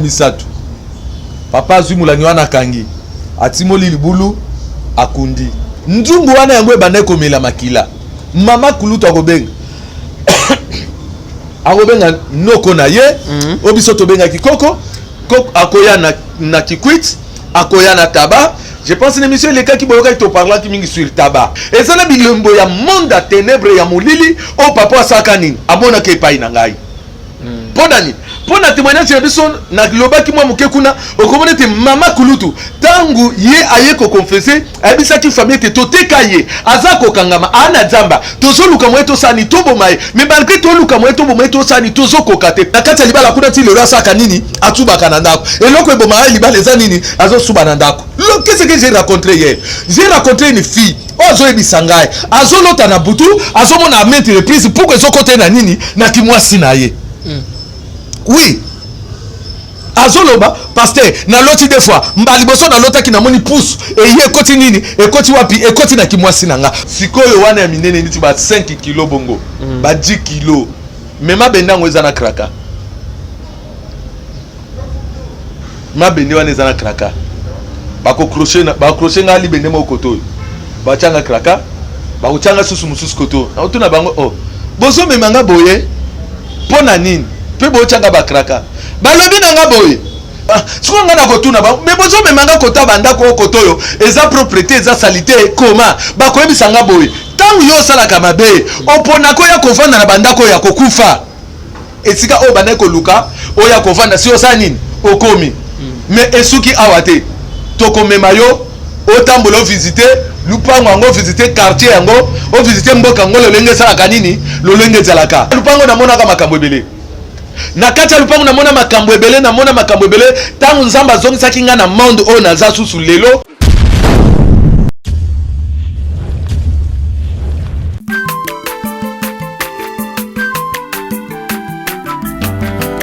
Misatu. Papa azwi molangi wana akangi, atimoli libulu, akundi. Nzungu wana yango ebandaki komela makila. Mama kulutu akobenga akobenga noko na ye oyo biso tobengaki koko, koko akoya na kikwit, akoya na taba. Je pense na émission elekaki boyokaki toparlaki mingi sur taba. Eza na bilembo ya monde ya ténèbre ya molili oyo papa asalaka nini, amonaka epai na ngai. Mpo na nini? Mpo na témoignage na biso nalobaki mwa moke kuna, okomona ete mama kulutu ntango ye aye koconfesser, ayebisaki famille ete toteka ye, aza kokangama aa na nzamba, tozoluka moye tosala nini, toboma ye. Mais malgré toluka moye toboma ye, tosala nini, tozokoka te. Na kati ya libala kuna ti lelo asalaka nini? Atubaka na ndako. Eloko eboma ye libala eza nini? Azosuba na ndako. Qu'est-ce que j'ai rencontré hier? J'ai rencontré une fille oyo azoyebisa ngai azolota na butu, azomona maintes reprises pourquoi ezokota ye na nini, na kimwasi na ye. Oui, azoloba: "Pasteur, naloti deux fois. Mbala liboso nalotaki, namoni pusu eye ekoti nini, ekoti wapi? Ekoti na kimwasi na nga." Sikoyo wana ya minene neti ba 5 kilo bongo, ba 10 kilo, mais mabende yango eza na kraka. Mabende wana eza na kraka, bakocroche nga libende moko koto oyo, batianga kraka, bakotianga susu mosusu koto oyo. Naotuna bango: "Oh, bozomema nga boye mpo na nini mpe botianga bakraka?" Balobi na nga boye. Sikoyo nga na kotuna bango: "Mais bozomema nga kota bandako oyo, koto oyo eza propre te, eza saleté, koma?" Bakoyebisa nga boye: "Ntango yo osalaka mabe, oponaka oya kovanda na bandako oyo ya kokufa, esika oyo bandaki koluka oyo ya kovanda. Si osala nini, okomi." Mais esuki awa te. Tokomema yo otambola, ovisite lupango yango, ovisite quartier yango, ovisite mboka yango, lolenge esalaka nini, lolenge ezalaka lupango. Namonaka makambo ebele na kati ya lupango, namona makambo ebele, namona makambo ebele. Ntango Nzambe azongisaki ngai na monde oyo naza susu lelo.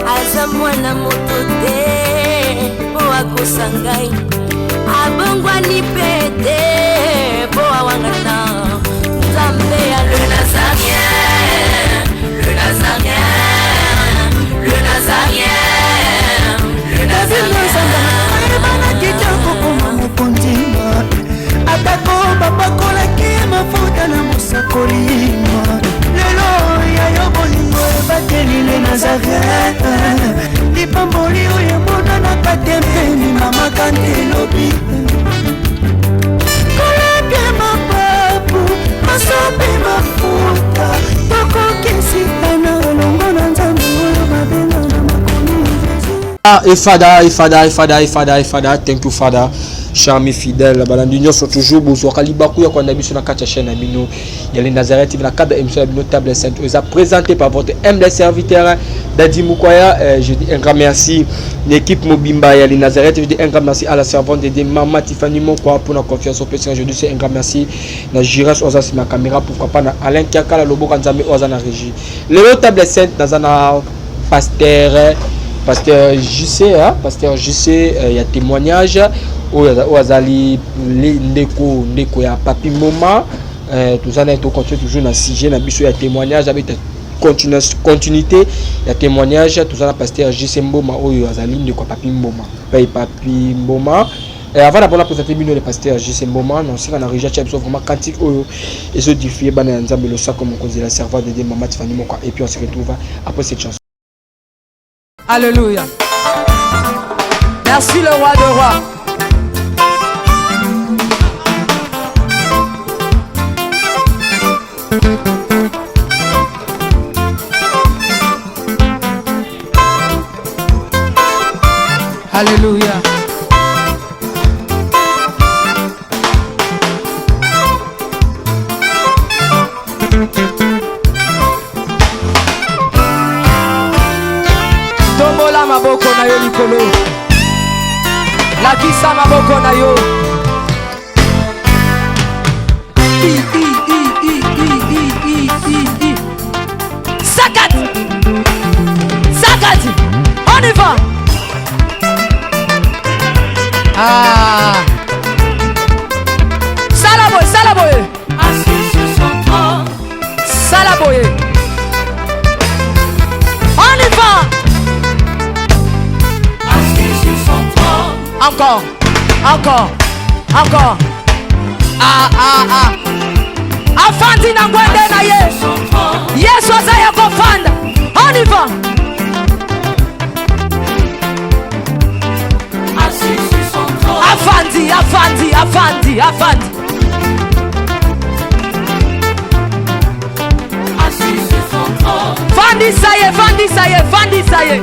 Aza mwana moto te mpo akosa ngai, abongwani mpe te mpo awangana. Nzambe ya le Nazaréen, le Nazaréen, le Nazaréen, le Nazaréen. Ayebanaki te kokoma mokonzi, atako bapakolaki mafuta na mosakoli. Lelo ya yo bolingo ebateli le Nazaréen, lipamboli oyo emonanaka te mpeni mama kante elobi kolapia mapapu masopi mafuta tokokisitana elongo na Nzambe oyo babenga na makomi Jésus. Ah, et Fada, et Fada, et Fada, et Fada, et Fada, thank you Fada, charmi fidèle, balandi nyonso toujours bozwaka libaku ya kolanda biso na kati ya chaîne na bino ya le Nazareth TV na cadre émission ya bino Table Sainte oyo eza présenté par votre humble serviteur Dadi Mukwaya. Je dis un grand merci l'équipe mobimba ya le Nazareth, je dis un grand merci à la servante de Dieu Mama Tiffany Mokwa pour la confiance opesi. Je dis un grand merci na Giras oyo aza nsima caméra, pourquoi pas na Alain Kiakala Loboka Nzambe oyo aza na régie. Lelo Table Sainte naza na pasteur JC, hein? Pasteur JC, ya témoignage oyo azali ndeko ya Papi Moma. Toza na ye, tocontinue toujours na sujet na biso ya témoignage, abeta continuité ya témoignage. Toza na pasteur JC Mboma oyo azali ndeko ya Papi Mboma, Papi Mboma. Avant d'abord présenter bino le pasteur JC Mboma, na osika na régie atia biso vraiment cantique oyo ezodifie bana ya Nzambe, losako mokonzi, la servante de Dieu Mama Tiffany Mokwa, et puis on se retrouve après cette chanson. Alléluia. Merci le roi de rois. Alléluia. Tombola maboko na yo likolo, lakisa maboko na yo. I, I, I, I, I, I, I, I, I. Sakati sakati, on y va. Ah. Sala boye, sala boye. Assis sur son trône. Sala boye, on y va. Encore, encore, encore. Ah, ah, ah. Afandi na ngwende na ye. Yesu aza ya kofanda. On y va. Afandi, afandi, afandi, afandi. Fandisa ye, fandisa ye, fandisa ye.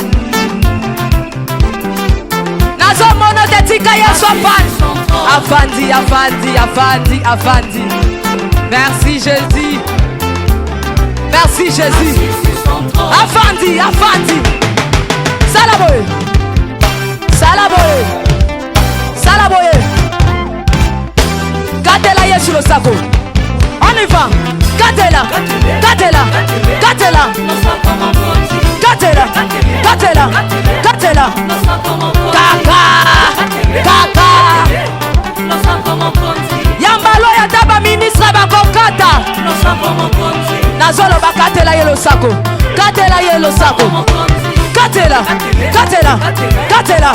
Nazomona te, tika Yesu afandi. Afandi, afandi, afandi, afandi. Merci Jésus. Merci Jésus. Afandi, afandi. Sala boye. Sala boye. Sala boye. Katela Yesu losako. On y va. Katela. Katela. Katela. Katela. Katela. Katela. Kaka. Kaka. Yambalo ya ta baministre bakokata. Nazoloba katela ye losako. Katela ye losako. Katela. Katela. Katela.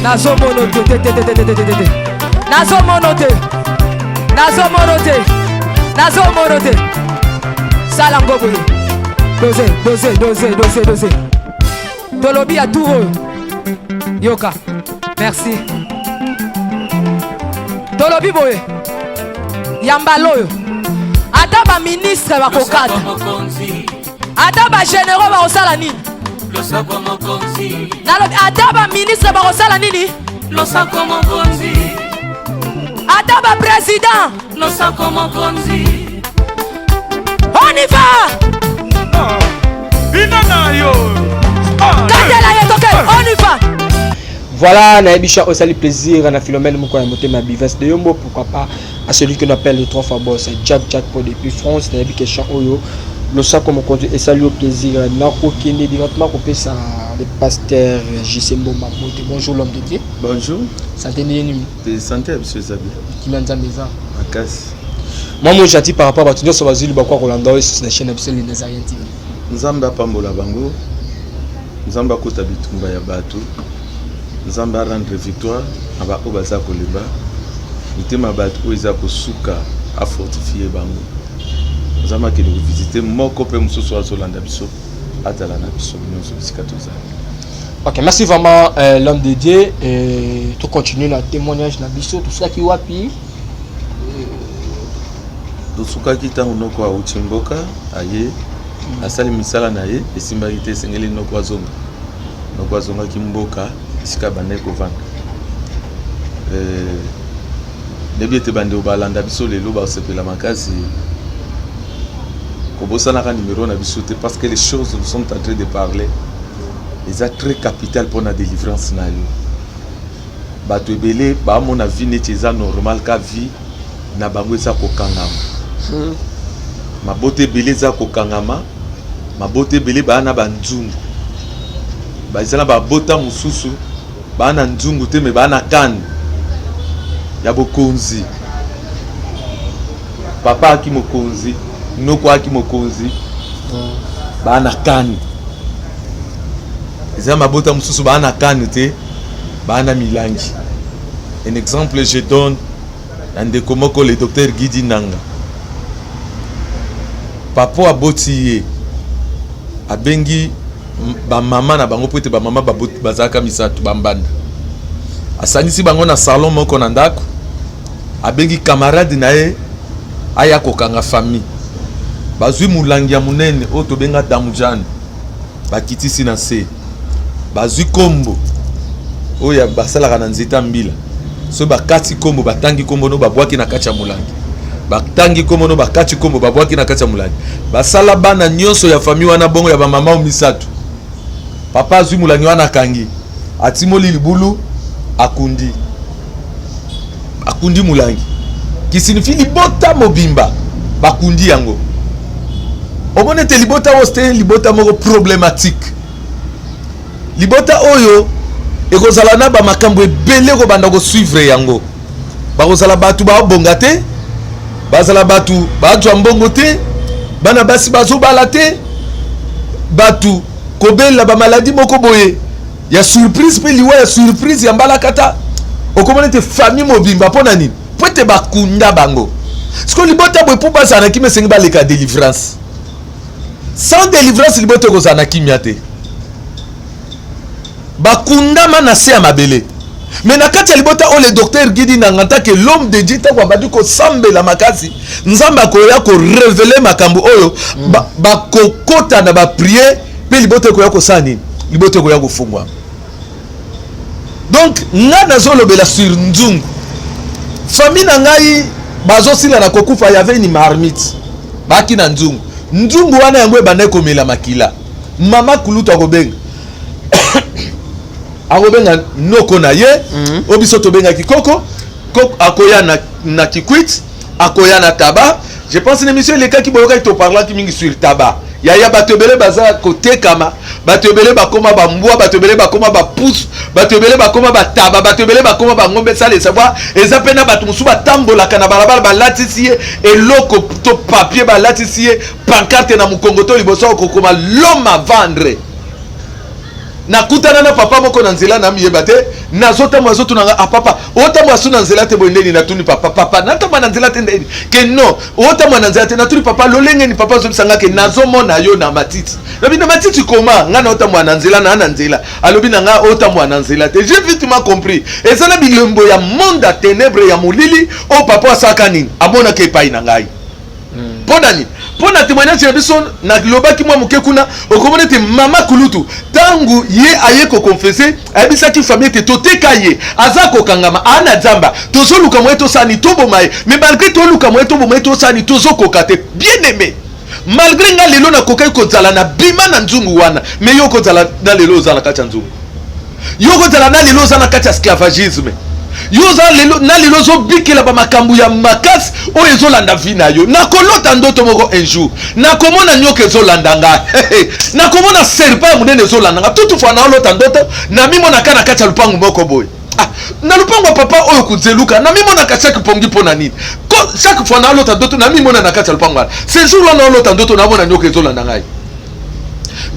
Nazomono te te te te te te te te. Nazomono te. Nazomono te. Nazomono te. Sala ngo boye. Dose, dose, dose, dose, dose. Tolobi ya tour oyo. Yoka. Merci. Tolobi boye. Yambalo oyo. Ata baministre bakokata. Ata bagénéraux bakosala nini? Nalobi ata baministre bakosala nini? Losako mokonzi. Ata baprésident. Losako mokonzi. On y va. Bina na yo. Katela ye toke. On y va. Voilà, nayebi osali plaisir na Philomène moko ya motema ya Bives de Yombo, pourquoi pas à celui qu'on appelle le trois fois boss, Jack Jack pour depuis France. Nayebi question oyo losako mokonzi esali yo plaisir. Nakokende directement kopesa le pasteur JC Mboma Mbote. Bonjour l'homme de Dieu. Bonjour. Santé ndenge nini? Te, santé ya biso eza bien. Kimia Nzambe eza. Makasi. Mwa mo gentil par rapport bato nyonso bazwi libakwa kolanda oyo susu na chaîne na biso Le Nazaréen TV. Nzambe apambola bango, Nzambe akota bitumba ya bato, Nzambe arendre victoire na baoyo baza kolemba mitema ya bato oyo eza kosuka, afortifie bango. Nzambe akende kovisite moko mpe mosusu azolanda biso, atala na biso nyonso bisika tozali. Ok, merci vraiment l'homme de Dieu. Et tu continues le témoignage na biso. Tout ça qui wapi. Tosukaki ntango noko awuti mboka, aye, asali misala na ye, esimbaki te, esengeli noko azonga. Noko azongaki mboka esika bandaki kovanda. Nayebi ete bandeko balanda biso lelo basepela makasi. Kobosanaka numéro na biso te, parce que les choses nous sommes en train de parler eza très capital mpona délivrance na yo. Bato ebele baamona vie neti eza normal, ka vie na bango eza kokangama. Mabota ebele eza kokangama, mabota ebele baa na banzungu, baza na babota mosusu baa na nzungu te, me baa na kane ya bokonzi. Papa aki mokonzi, noko aki mokonzi, baa na kane. Eza mabota mosusu baa na kane te, baa na milangi. Un exemple je donne na ndeko moko, le docteur Gidi Nanga. Papa aboti ye, abengi bamama na bango, po ete bamama bazalaka misato bambanda. Asangisi bango na salon moko na ndako, abengi camarade na ye aya kokanga famille. Bazwi molangi ya monene oyo tobenga damujane, bakitisi na se, bazwi kombo oyo basalaka na nzete ya mbila. Soki bakati kombo, batangi kombo no, babwaki na kati ya molangi. Batangi kombo no, bakati kombo, babwaki na kati ya molangi. Basala bana nyonso ya famille wana bongo, ya bamama oyo misato. Papa azwi molangi wana, akangi, atimoli libulu, akundi, akundi molangi, qui signifie libota mobimba bakundi yango. Omoni ete libota oyo, c'était libota moko problématique, libota oyo ekozala na bamakambo ebele kobanda kosuivre yango. Bakozala bato baobonga te, bazala bato bazwa mbongo te, bana basi bazobala te, bato kobela bamaladi moko boye. Ya surprise mpe liwa ya surprise ya mbalakata. Okomona ete famille mobimba, mpo na nini? Mpo ete bakunda bango. Sikoyo libota boye, mpo bazala na kimia, esengi baleka délivrance. Sans délivrance, libota ekozala na kimia te. Bakundama na se ya mabele. Mais na kati ya libota oyo, le docteur Gidi Nanga, en tant que l'homme de Dieu, ntango abandi kosambela makasi, Nzambe akoya korévéler makambo oyo bakokota na baprière, mpe libota ekoya kosala nini? Libota ekoya kofungwama. Donc nga nazolobela sur nzungu. Famille na ngai bazosila na kokufa. Y avait une marmite baki na nzungu. Nzungu wana, yango ebandaki komela makila. Mama kulutu akobenga noko na ye oyo biso tobengaki koko. Koko akoya na Kikwit, akoya na taba. Je pense na émission elekaki, boyokaki toparlaki mingi sur taba. Yaya, bato ebele baza kotekama, bato ebele bakóma bambwa, bato ebele bakóma bapusu, bato ebele bakóma bataba, bato ebele bakóma bangombe. Esala savoir eza mpe na bato mosusu batambolaka na balabala, balatisi ye eloko to papier, balatisi ye pancarte na mokongo to liboso, akokoma "L'homme à vendre". Nakutana na papa moko na nzela, namiyeba te. Nazotambola, azotuna nga: "Ah papa, otambola su na nzela te, boye ndeni?" Natuni papa: "Papa, natambola na nzela te ndeni?" Ke non, otambola na nzela te. Natuni papa lolenge nini? Papa azobisa nga ke nazomona yo na matiti. Lobi na matiti koma nga na otambola na nzela na nzela. Alobi na nga otambola na nzela te. J'ai vite compris, eza na bilembo ya monde ya ténèbre, ya molili, oyo papa asalaka nini? Amonaka epai na ngai. Mpo na nini? Mpo na témoignage na biso, nalobaki mwa moke kuna. Okomona ete mama kulutu, ntango ye aye koconfesser, ayebisaki famille ete toteka ye, aza kokangama, aa na nzamba, tozoluka moye tosala toboma ye. Mais malgré toluka moye toboma ye, tosala, tozokoka te. Bien aimé, malgré nga lelo nakokaki kozala na bima na nzungu wana, mais yo okozala na lelo oza na kati ya nzungu, yo okozala na lelo oza na kati ya esclavagisme, yo oza lelo na lelo ozobikela bamakambo ya makasi oyo ezolanda vie na yo. Nakolota ndoto moko un jour, nakomona nyoka ezolanda ngai, nakomona serpent ya monene ezolanda ngai. Toutefois naolota ndoto, namimonaka na kati ya lupangu moko boye. Ah, na lupango ya papa oyo kuzeluka, namimonaka chaque pongi. Mpo na nini? Chaque fois naolota ndoto, namimona na kati ya lupango wana. Ce jour wana naolota ndoto, namona nyoka ezolanda ngai,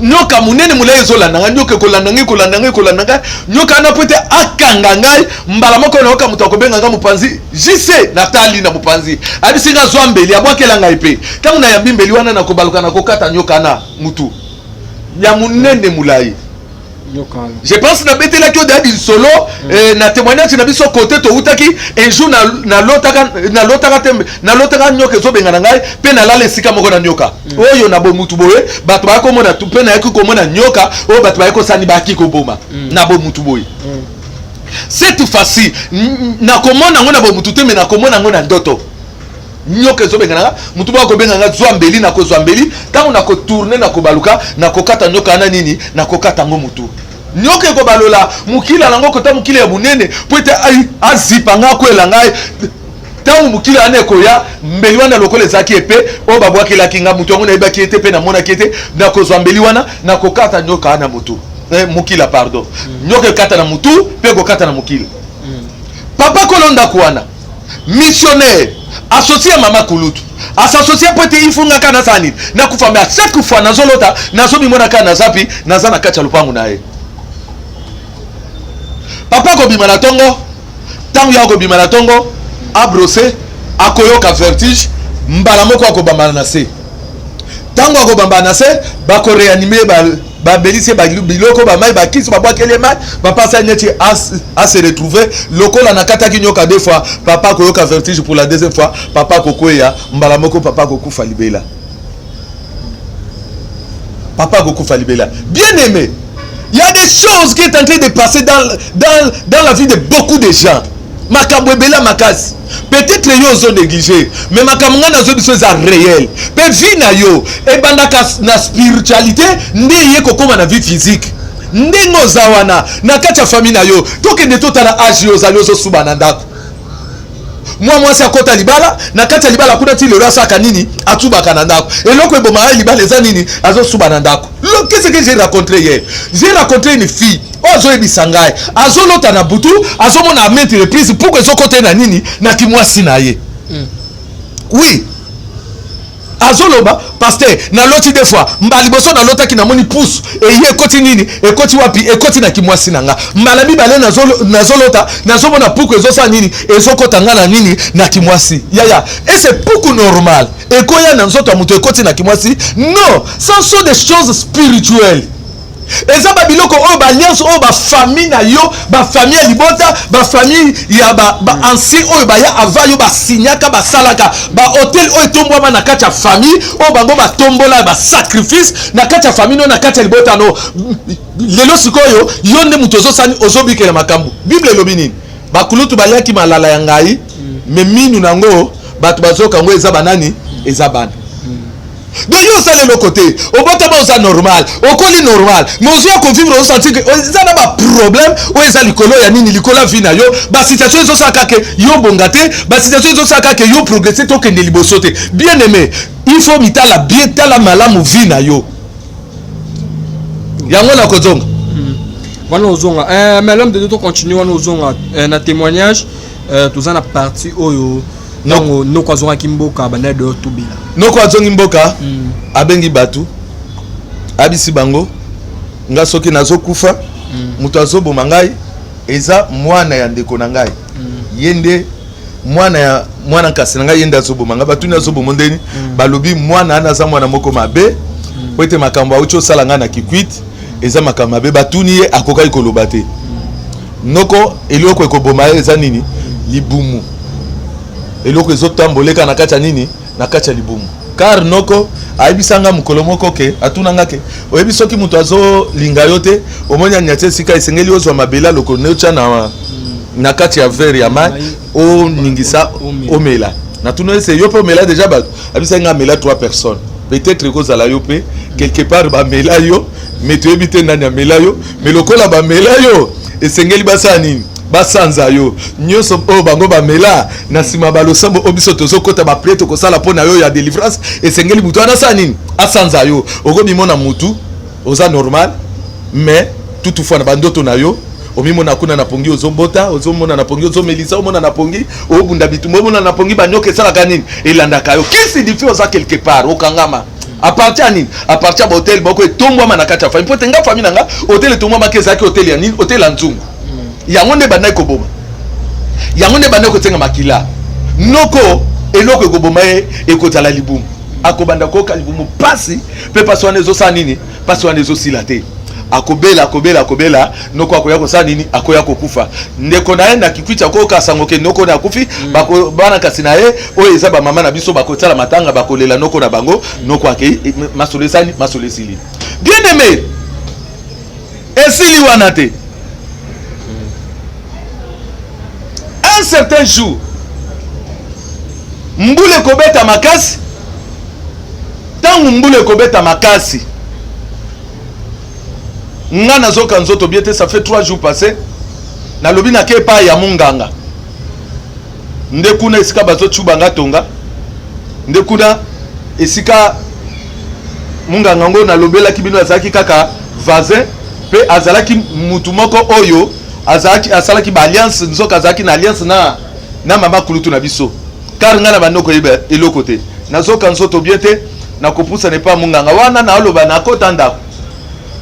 nyoka monene molai ezolanda ngai. Nyoka ekolanda ngai, ekolanda ngai, ekolanda ngai. Nyoka wana, po ete akanga ngai, mbala moko nayoka moto akobenga ngai mopanzi jc. Natali na mopanzi, ayebisi ngai azwa mbeli, abwakela ngai. Mpe ntango nayambi mbeli wana, nakobaluka, nakokata nyoka na mutu ya monene molai. Nyoka wana. Je pense nabetelaki oyo deya lisolo na témoignage na biso kote toutaki. Un jour nalotaka te, nalotaka nyoka ezobenga na ngai, mpe nalala esika moko na nyoka oyo na bomutu boye. Bato bayaki komona, mpe nayaki komona nyoka oyo bato bayaki kosani, bayaki koboma na bomutu boye. Cette fois-ci nakomona yango na bomutu te, mais nakomona yango na ndoto. Nyoka ezobenga na nga, mutu moko akobenga nga: "Zwa mbeli." Nakozwa mbeli, ntango nakotourner, nakobaluka, nakokata nyoka wana nini? Nakokata yango mutu. Nyoka ekobalola mokila nango, kota mokila ya monene, po ete azipa ngai, akwela ngai. Ntango mokili wana ekoya, mbeli wana lokola ezalaki epe oyo babwakelaki nga, motu yango nayebaki ete mpe namonaki ete nakozwa mbeli wana, nakokata nyoka wana motu, mokila, pardon. Nyoka ekata na motu mpe ekokata na mokila. Papa kolo ndako wana, missionnaire associé ya mama kulutu, asassocie po ete ifunga kaka nasala nini? Nakufa. Mais à chaque fois nazolota, nazomimona kaka nazapi, naza na kati ya lopango na ye. Papa akobima na ntongo. Ntango ya akobima na ntongo, abrosser, akoyoka vertige, mbala moko akobambana na se. Ntango akobambana na se, bakoréanimer, babelisi ye biloko, bamai, bakisi, babwakeli ye mai. Papa asali neti ase retrouve lokola nakataki nyoka deux fois. Papa akoyoka vertige pour la deuxième fois, papa akokweya mbala moko, papa akokufa libela, papa akokufa libela. Bien aimé, il y a des choses qui est en train de passer dans la vie de beaucoup de gens. Makambo ebele ya makasi, peut-être yo ozo néglige, mais makambo ngai nazo biso eza réel. Mpe vie na yo ebandaka na spiritualité, nde eye kokóma na vie physique. Ndenge oza wana na kati ya famille na yo, tokende totala age yo ozali ozosuba na ndako. Mwa mwasi akɔta libala, na kati ya libala kuna ti lelo asalaka nini? Atubaka na ndako. Eloko ebomaka ye libala eza nini? Azosuba na ndako. Qu'est-ce que j'ai rencontré hier? J'ai rencontré une fille oyo azoyebisa ngai azolota na butu, azomona maintes reprises pourquoi ezokota ye na nini, na kimwasi na ye. Oui. Azoloba, pasteur, naloti deux fois. Mbala liboso nalotaki, namoni pusu eye ekoti nini, ekoti wapi, ekoti na kimwasi na nga. Mbala mibale nazolota, nazomona puku ezosala nini, ezokota nga na nini, na kimwasi. Yaya, ese puku normal ekoya na nzoto ya moto ekoti na kimwasi? Non, ce sont des choses spirituelles. Eza babiloko oyo, baalliance oyo bafamille na yo, bafamille ya libota, bafamille ya baancien oyo baya avant yo basignaka, basalaka baautel oyo etombwama na kati ya famille, oyo bango batombola basacrifice na kati ya famille no, na kati ya libota no. Lelo sikoyo yo nde moto ozosani, ozobikela makambo. Bible elobi nini? Bakulutu baliaki malala ya ngai, me minu nango bato bazoka yango eza banani? Eza bana. Donc yo osala eloko te, obotama oza normal, okoli normal, mais ozwa kovivre, ozosentir ke eza na baproblème oyo eza likolo ya nini, likolo ya vie na yo. Basituation ezosala kaka yo bonga te, basituation ezosala kaka yo progresse te, okende liboso te. Bien aimé, il faut mitala bien, tala malamu vie na yo. Yango na kozonga. Wana ozonga, mais l'homme de Dieu, tocontinue wana, ozonga na témoignage. Toza na partie oyo ntango noko azongaki mboka, banda de tobela. Noko azongi mboka, abengi bato, abisi bango: nga soki nazokufa, moto azoboma ngai eza mwana ya ndeko na ngai. Ye nde mwana ya mwana nkasi na ngai, ye nde azoboma ngai. Batuni: azoboma ndeni? Balobi: mwana wana aza mwana moko mabe, po ete makambo auti osala ngai na Kikwit eza makambo mabe. Batuni ye, akokaki koloba te. Noko, eloko ekoboma ye eza nini? Libumu. Eloko ezotamboleka na kati ya nini, na kati ya libumu. Car noko ayebisanga mokolo moko ke atunanga ke: oyebi, soki moto azolinga yo te, omoni anyati esika, esengeli ozwa mabele aloko ne otya na kati ya verre ya mai, oningisa, omela. Natuna ese: yo mpe omela déjà bato? Abisaki nga amela trois personnes. Peut-être ekozala yo mpe quelque part bamela yo, mais toyebi te nani amela yo. Mais lokola bamela yo, esengeli basala nini? Basanza yo nyonso oyo bango bamela. Na nsima balosambo oyo biso tozokɔta, baprière tokosala mpo na yo ya délivrance, esengeli mutu wana asala nini? Asanza yo. Okomimona mutu oza normal, mais toutefois na bandoto na yo omimona kuna na pongi ozobota, ozomona na pongi ozomelisa, omona na pongi obunda bitumba, omona na pongi banyoka esalaka nini, elandaka yo. Qui signifie oza quelque part okangama à partir ya nini? À partir ya baautel moko etombwama na kati ya famille. Po te nga famille na nga, autel etombwamaki ezalaki autel ya nini? Autel ya nzungu. Yango nde bandaki koboma, yango nde bandaki kotenga makila. Noko, eloko ekoboma ye ekozala libumu. Akobanda koyoka libumu pasi, mpe pasi wana ezosala nini? Pasi wana ezosila te. Akobela, akobela, akobela. Noko akoya kosala nini? Akoya kokufa. Ndeko na ye na Kikwiti akoyoka sango ke noko na akufi. Bana kasi na ye oyo eza bamama na biso bakosala matanga, bakolela noko na bango. Noko akei, masolo esali, masolo esili. Bien aimé, esili wana te. Un certain jour, mbula ekobeta makasi. Ntango mbula ekobeta makasi, nga nazoka nzoto bien te. Ça fait 3 jours passé. Nalobi nake epai ya monganga. Nde kuna esika bazocuba nga tonga, nde kuna esika monganga ngo nalobelaki bino, azalaki kaka voisin, mpe azalaki mutu moko oyo azalaki asalaki baalliance. Nzoka azalaki na alliance na mama kulutu na biso. Car ngai na bandi koyeba eloko te, nazoka nzoto bien te. Nakopusana epai monganga wana, naoloba, nakota ndako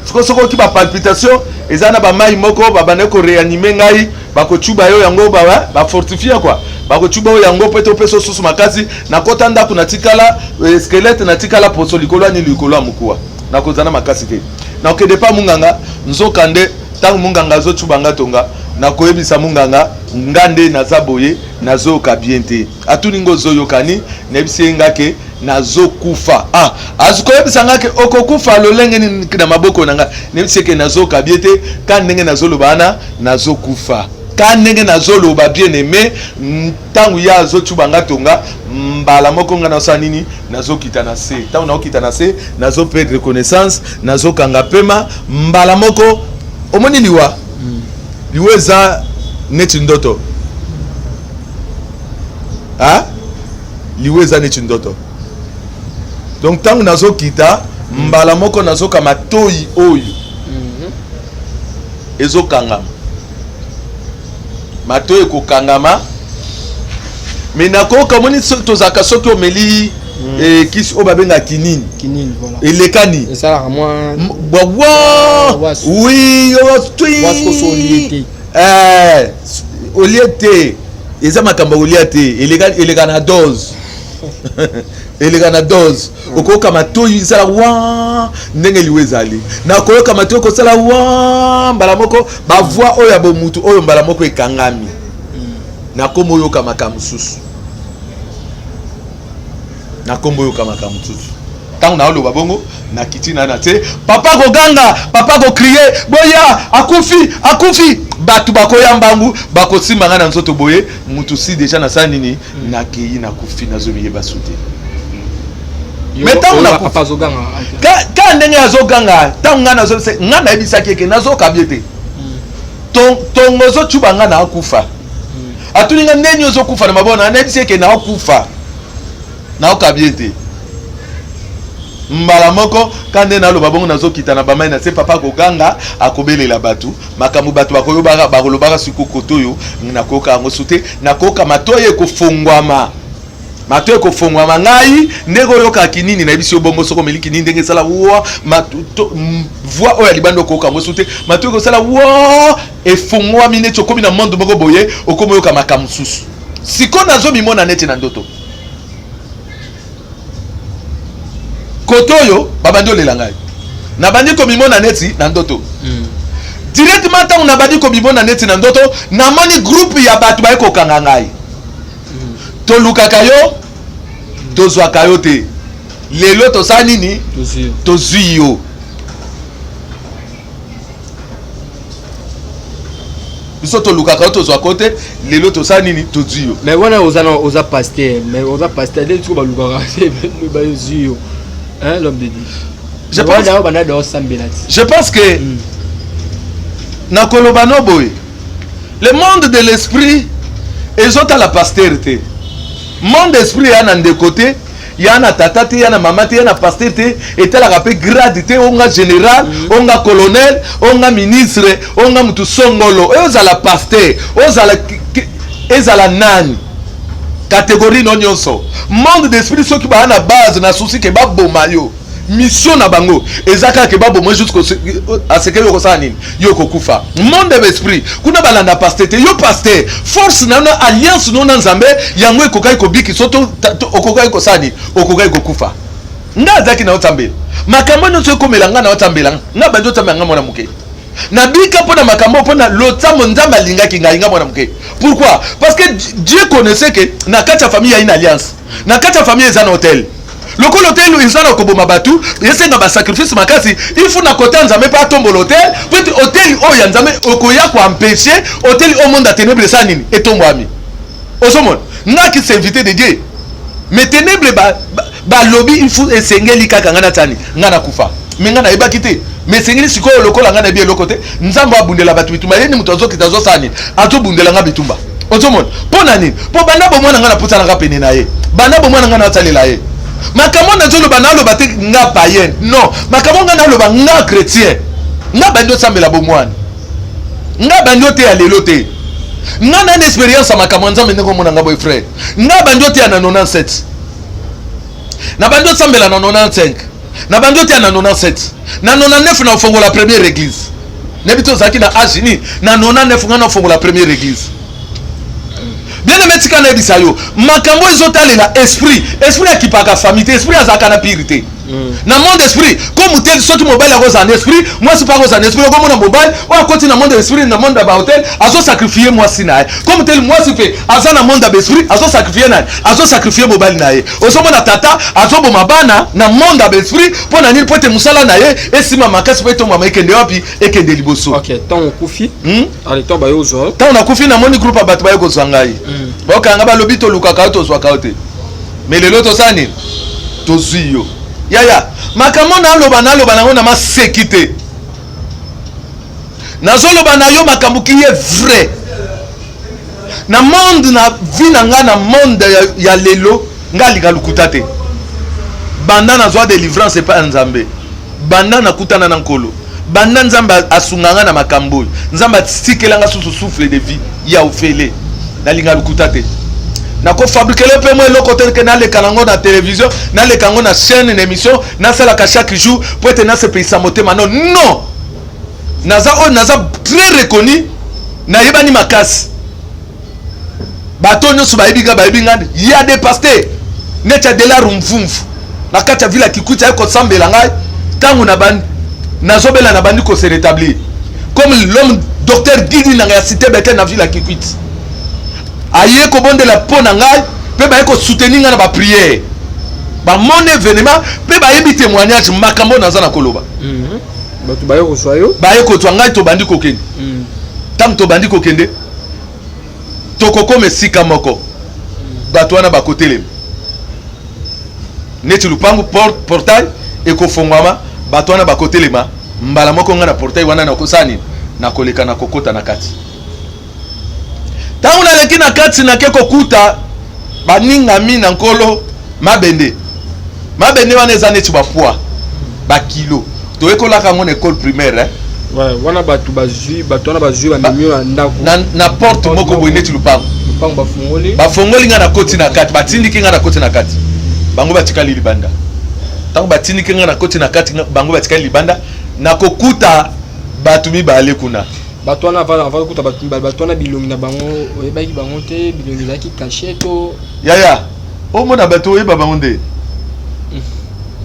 sikoyo, soki oki bapalpitation, eza na bamai moko babandaki koréanimer ngai, bakocuba yo yango, bafortifie kua, bakocuba yo yango mpo ete opesa susu makasi. Nakota ndako, natikala squelette, natikala poso likolo ya nini, likolo ya mokuwa. Nakozala na makasi te, nakokende pa monganga. Nzoka nde ntango monganga azocuba nga tonga, nakoyebisa monganga: nga nde naza boye, nazoyoka bien te. Atuni ngo: ozoyoka nini? Nayebisi ye nga ke nazokufa. Ah, akoyebisa nga ke: okokufa lolenge nini na maboko na nga? Nayebisi ye ke nazoyoka bien te, ka ndenge nazoloba wana nazokufa, ka ndenge nazoloba. Bien aimé, ntango ye azocuba nga tonga, mbala moko nga nasala nini? Nazokita na se. Ntango naokita na se, nazoperdre connaissance, nazokanga pema. Mbala moko omoni liwa. Liwa eza neti ndoto. Ah? Liwa eza neti ndoto. Donc ntango nazokita, mbala moko nazoka matoi oyo ezokangama, matoi ekokangama. Me nakoyoka, omoni, tozalaka soki omeli Kisi oyo babengaka kinini. Kinini, voilà. Elekani. Esalaka mwa Bwa oui, olie te. Olie te. Eza makambo olia te. Eleka eleka na dose. Eleka na dose. Okoyoka matoi esala wa ndenge liwa ezali. Nakoyoka matoi ekosala wa mbala moko bavoix oyo ya bomutu oyo mbala moko ekangami. Nakomi oyoka makambo mosusu. Nakombo oyoka makambo mosusu. Ntango naoloba bongo nakiti na na te, papa koganga, papa kocrier, boya akufi, akufi. Bato bakoya mbangu, bakosimba ngai na nzoto boye, mutu si deja nasala nini, nakei nakufi, nazomiyeba su te. Mais ntango nakufi, papa azoganga. Ka ndenge azoganga, ntango ngai nazobisa, ngai nayebisaki eke nazoka bie te. Tongo ozocuba ngai nakufa. Atuni ngai ndeni ozokufa na mabona, nayebisi eke nakufa. Naoka bien te. Mbala moko ka nde naloba bongo, nazokita na bamai na se, papa akoganga, akobelela bato makambo, bato bakoyobaka, bakolobaka. Siko koto oyo nakoyoka yango su te, nakoyoka matoi ekofongwama, matoi ekofongwama. Ngai ndenge oyokaki nini, nayebisi yo bongo, soki omeli nini ndenge esala wa voix oyo ya libanda, okoyoka yango su te. Matoi ekosala wa, efongwami neti okomi na monde moko boye, okomi oyoka makambo mosusu. Sikoyo nazomimona neti na ndoto. Kote oyo babandi olela ngai, nabandi komimona neti na ndoto. Directement ntango nabandi komimona neti na ndoto, namoni groupe ya bato baye kokanga ngai. Tolukaka yo, tozwaka yo te, lelo tosala nini? Tozwi yo. Biso tolukaka yo, tozwaka yo te, lelo tosala nini? Tozwi yo. Mais wana oza na oza pasteur, mais oza pasteur nde siko balukaka bazwi yo, hein, l'homme de Dieu? Je pense wana banda da osambela ti. Je pense que nakoloba no boye, le monde de l'esprit ezotala pasteur te. Monde esprit ya na ndeko te, ya na tata te, ya na mama te, ya na pasteur te. Etalaka mpe grade te, onga général, onga colonel, onga ministre, onga mutu songolo, oyo ozala pasteur, ozala ezala nani, catégorie no nyonso, monde d'esprit soki baa na base na souci ke baboma yo, mission na bango eza kaka ke baboma jusqu'à ce que yo kosala nini, yo kokufa. Monde d'esprit kuna balanda pasteur te. Yo pasteur, force na yo na alliance no na Nzambe, yango ekokaki kobikisa to okokaki kosala nini, okokaki kokufa. Nga azalaki na otambela makambo nyonso ekomela nga na otambela nga, bandi otambela nga mwana moke, nabika mpo na makambo, mpo na lotambo Nzambe alingaki ngai, nga mwana moke. Pourquoi? Parce que Dieu connaissait que na kati ya famille ya une alliance, na kati ya famille eza na autel. Lokola autel eza na koboma bato, esenga basacrifice makasi, il faut na kota Nzambe mpe atombola autel, po ete autel oyo ya Nzambe okoya koempêcher autel oyo monde ya ténèbre esala nini, etombwami. Ozomona nga ki serviteur de Dieu, mais ténèbre balobi il faut, esengeli kaka nga natani, nga nakufa. Mais nga nayebaki te, mais esengeli sikoyo lokola nga nayebi eloko te, Nzambe abundela bato bitumba, ye ni moto azokita, azosala nini, azobundela nga bitumba. Ozomona mpo na nini? Mpo banda bomwana nga napusanaka pene na ye, banda bomwana nga nasalela ye. Makambo nazoloba, naloba te nga païen, non. Makambo nga naloba, nga chrétien, nga bandi osambela bomwana, nga bandi oteya lelo te. Nga nani expérience ya makambo ya Nzambe ndenge omona nga boye, frère. Nga bandi oteya na 97, na bandi osambela na 95, na bandi oteya na 97, na 99 na ofongola première église. Nayebi te ozalaki na age nini na 99 nga na ofongola première église. Bien aimé, tika nayebisa yo makambo ezotalela esprit. Esprit akipaka famille te, esprit azalaka na pire te na monde esprit. Comme tel soki mobali akozala na esprit, mwasi mpe akozala na esprit. Okomona mobali oyo akoti na monde esprit, na monde ya baautel, azosacrifier mwasi na ye. Comme tel mwasi mpe aza na monde ya baesprit, azosacrifier nani? Azosacrifier mobali na ye. Ozomona tata azoboma bana na monde ya baesprit. Mpo na nini? Mpo ete mosala na ye esima makasi, mpo etombama, ekende wapi? Ekende liboso. Ok, ntango okufi, ale ntango baye ozwa? Ntango nakufi, namoni groupe ya bato baye kozwa ngai, bakanga, balobi tolukaka yo, tozwaka yo te, mais lelo tosala nini? Tozwi yo. Yaya, makambo naloba, naloba nango na maseki te. Nazoloba na yo makambo qui est vrai na monde, na vie na ngai, na monde ya lelo. Ngai alinga lokuta te. Banda nazwa délivrance epai ya Nzambe, banda nakutana na Nkolo, banda Nzambe asunga ngai na makambo oyo, Nzambe atikelanga susu souffle de vie ya ofele, nalinga lokuta te. Nakofabrikele mpe mwa eloko te ke naleka nango na télévision, naleka yango na chaîne, na émission nasalaka chaque jour mpo ete nasepelisa motema. Non, non, naza oyo naza très reconnu, nayebani makasi. Bato nyonso bayebi nga, bayebi nga. Ya des pasteurs neti Adelar Mvumvu na kati ya ville ya Kikwit aye kosambela ngai ntango na bandi nazobela, na bandi kose rétablir, comme l'homme docteur Gidi nanga ya cité Betel na ville ya Kikwit aye kobondela mpo na ngai, mpe baye kosoutenir ngai na baprière. Bamoni événement mpe bayebi témoignage, makambo naza na koloba. Bato baye kozwa yo. Baye kozwa ngai. Tobandi kokende. Ntango tobandi kokende, tokokoma esika moko, bato wana bakotelema neti lupangu, portail ekofongwama, bato wana bakotelema mbala moko. Ngai na portail wana nakosala nini? Nakoleka, nakokota na kati. Ntango naleki na kati, nake kokuta baningami na Nkolo. Mabende, mabende wana eza neti bapoids, bakilo. Toyekolaka yango na école primaire, eh? Ouais, wana bato bazwi, bato wana bazwi, bamemi yo na ndako. Na porte moko boye neti lupango. Lupango, bafungoli. Bafongoli, ngai nakoti na kati. Batindiki ngai, nakoti na kati, bango batikali libanda. Ntango batindiki ngai, nakoti na kati, bango batikali libanda. Nakokuta bato mibale kuna. Bato wana, avant kuta bato mibale, bato wana bilongi na bango oyebaki bango te? Bilongi ezalaki caché to? Yaya, omona bato, oyeba bango nde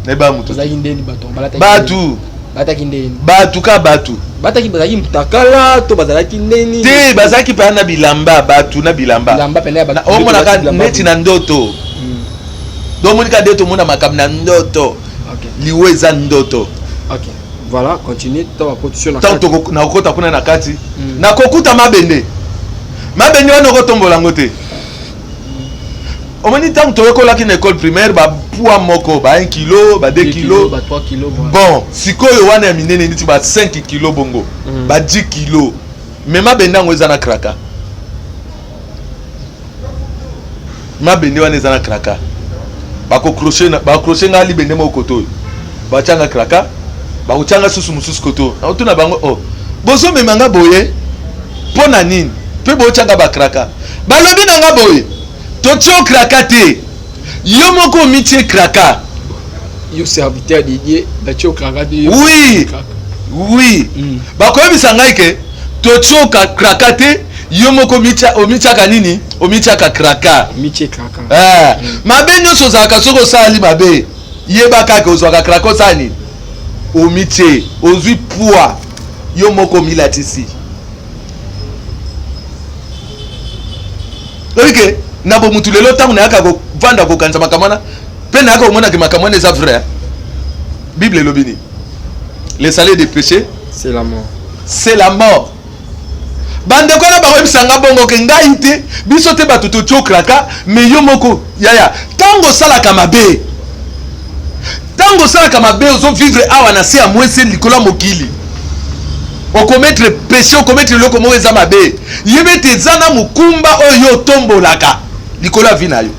nayeba moto. Bazalaki ndeni bato balataki? Bato. Balataki ndeni? Bato ka bato. Bataki, bazalaki mutakala to bazalaki ndeni? Te, bazalaki mpenza na bilamba, bato na bilamba. Bilamba pene ya bato. Omonaka neti na ndoto. Donc omoni kaka nde tomona makambo na ndoto. Liwa eza ndoto. Ok, voilà, continue to bakoti na ntango nakokota kuna na kati, nakokuta mabende. Mabende wana okotombola yango te. Omoni, ntango toyekolaki na école primaire, bapoids moko ba 1 kilo, ba 2 kilo. Ba 3 kilo, voilà. Bon, sikoyo wana ya minene neti ba 5 kilo bongo, ba 10 kilo, mais mabende yango eza na kraka. Mabende wana eza na kraka. Bakocroche nga libende moko koto oyo, batianga kraka, bakotianga susu mosusu koto oyo. Nakotuna bango: "O bozomema nga boye mpo na nini mpe botianga bakraka?" Balobi na nga boye: "Totie yo kraka te, yo moko omitie kraka." Yo serviteur de Dieu, batie okraka te yo? Oui. Kraka. Oui. Bakoyebisa ngai ke totioka kraka te, yo moko omitiaka nini? Omitiaka kraka. Mitie kraka. Eh, mabe nyonso ozalaka, soki osali mabe, yeba kaka ozwaka kraka, osala nini? Omitie, ozwi poids, yo moko omilatisi. Oyebi ke na bomutu lelo, ntango nayaka kovanda kokanisa makambo wana mpe nayaka komonake makambo wana eza vrai. Bible elobi nini? Le salaire de péché, c'est la mort. C'est la mort. Bandeko wana bakoyebisanga bongo ke ngai te, biso te bato totiokraka, mais yo moko yaya, ntango osalaka mabe, ntango osalaka mabe, ozovivre awa na se ya mwese, likolo ya mokili, okomettre péché, okomettre eloko moko eza mabe, yeba ete eza na mokumba oyo yo otombolaka likolo ya vie na yo.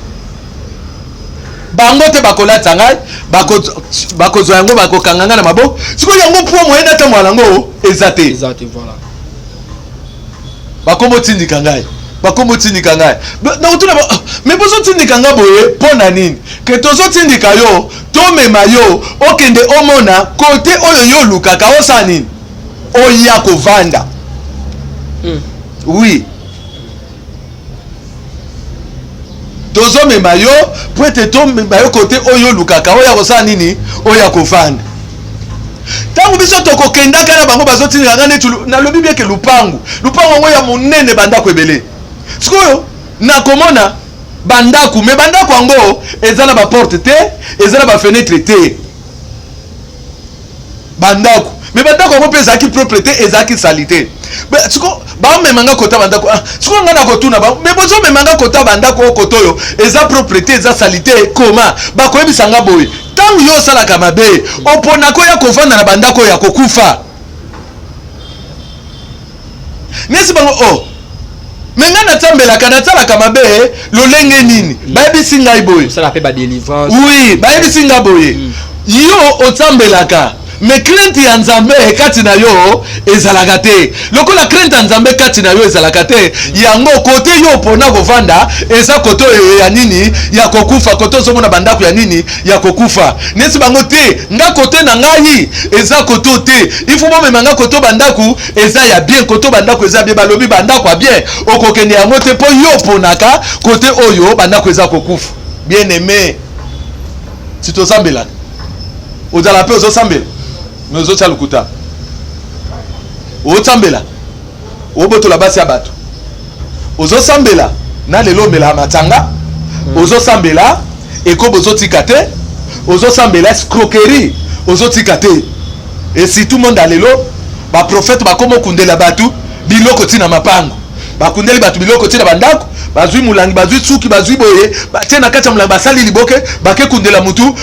Bango te bakolatisa ngai, bakozwa yango, bakokanga ngai na maboko. Sikoyo yango mpo moyen natambola yango eza te. Eza te, voilà. Bakombo tindika ngai, bakombo tindika ngai. Nakotuna: "Mais bozotindika ngai boye mpo na nini?" Ke tozotindika yo, tomema yo, okende omona kote oyo yo olukaka osala nini, oya kovanda. Oui, tozomema yo po ete tomema yo kote oyo olukaka, oyo akosala nini, oyo akovanda. Ntango biso tokokendaka na bango, bazotindika ngai neti nalobi bieke lupangu, lupangu yango ya monene, bandako ebele. Sikoyo nakomona bandako, mais bandako yango eza na baporte te, eza na bafenêtre te. Bandako, mais bandako yango mpe ezalaki propre te, ezalaki sali te. Siko bamema nga kota bandako. Ah, siko nga na kotuna bango: "Mais bozomema nga kota bandako oyo, koto oyo eza propre te, eza sali te, koma?" Bakoyebisa nga boye: "Ntango yo osalaka mabe, oponaka oya kovanda na bandako oyo ya kokufa." Nesi bango: "Oh, mais ngai natambelaka, nasalaka mabe lolenge nini?" Bayebisi ngai boye. Osala mpe badélivrance. Oui, bayebisi nga boye: "Yo otambelaka, Mais crainte ya Nzambe kati na yo ezalaka te. Lokola crainte ya Nzambe kati na yo ezalaka te, yango kote yo opona kovanda eza kote oyo ya nini? Ya kokufa. Kote ozomona bandako ya nini? Ya kokufa. Neti bango te, nga kote na ngai eza kote te, il faut bomema nga kote bandako eza ya bien. Kote bandako eza bien, balobi bandako ya bien, okokende yango te mpo yo oponaka kote oyo bandako eza kokufa. Bien aimé, si tosambelaka, ozala mpe ozosambela me ozotya lokuta, osambela obotola basi ya bato, ozosambela na lelo omelaka matanga, ozosambela ekobo ozotika te, ozosambela escroquerie ozotika te. Et surtout monde ya lelo, baprophète bakoma okundela bato biloko ntina mapango, bakundeli bato biloko ntina bandako, bazwi molangi, bazwi suki, bazwi boye, batie na kati ya molangi, basali liboke, bake kundela mutu.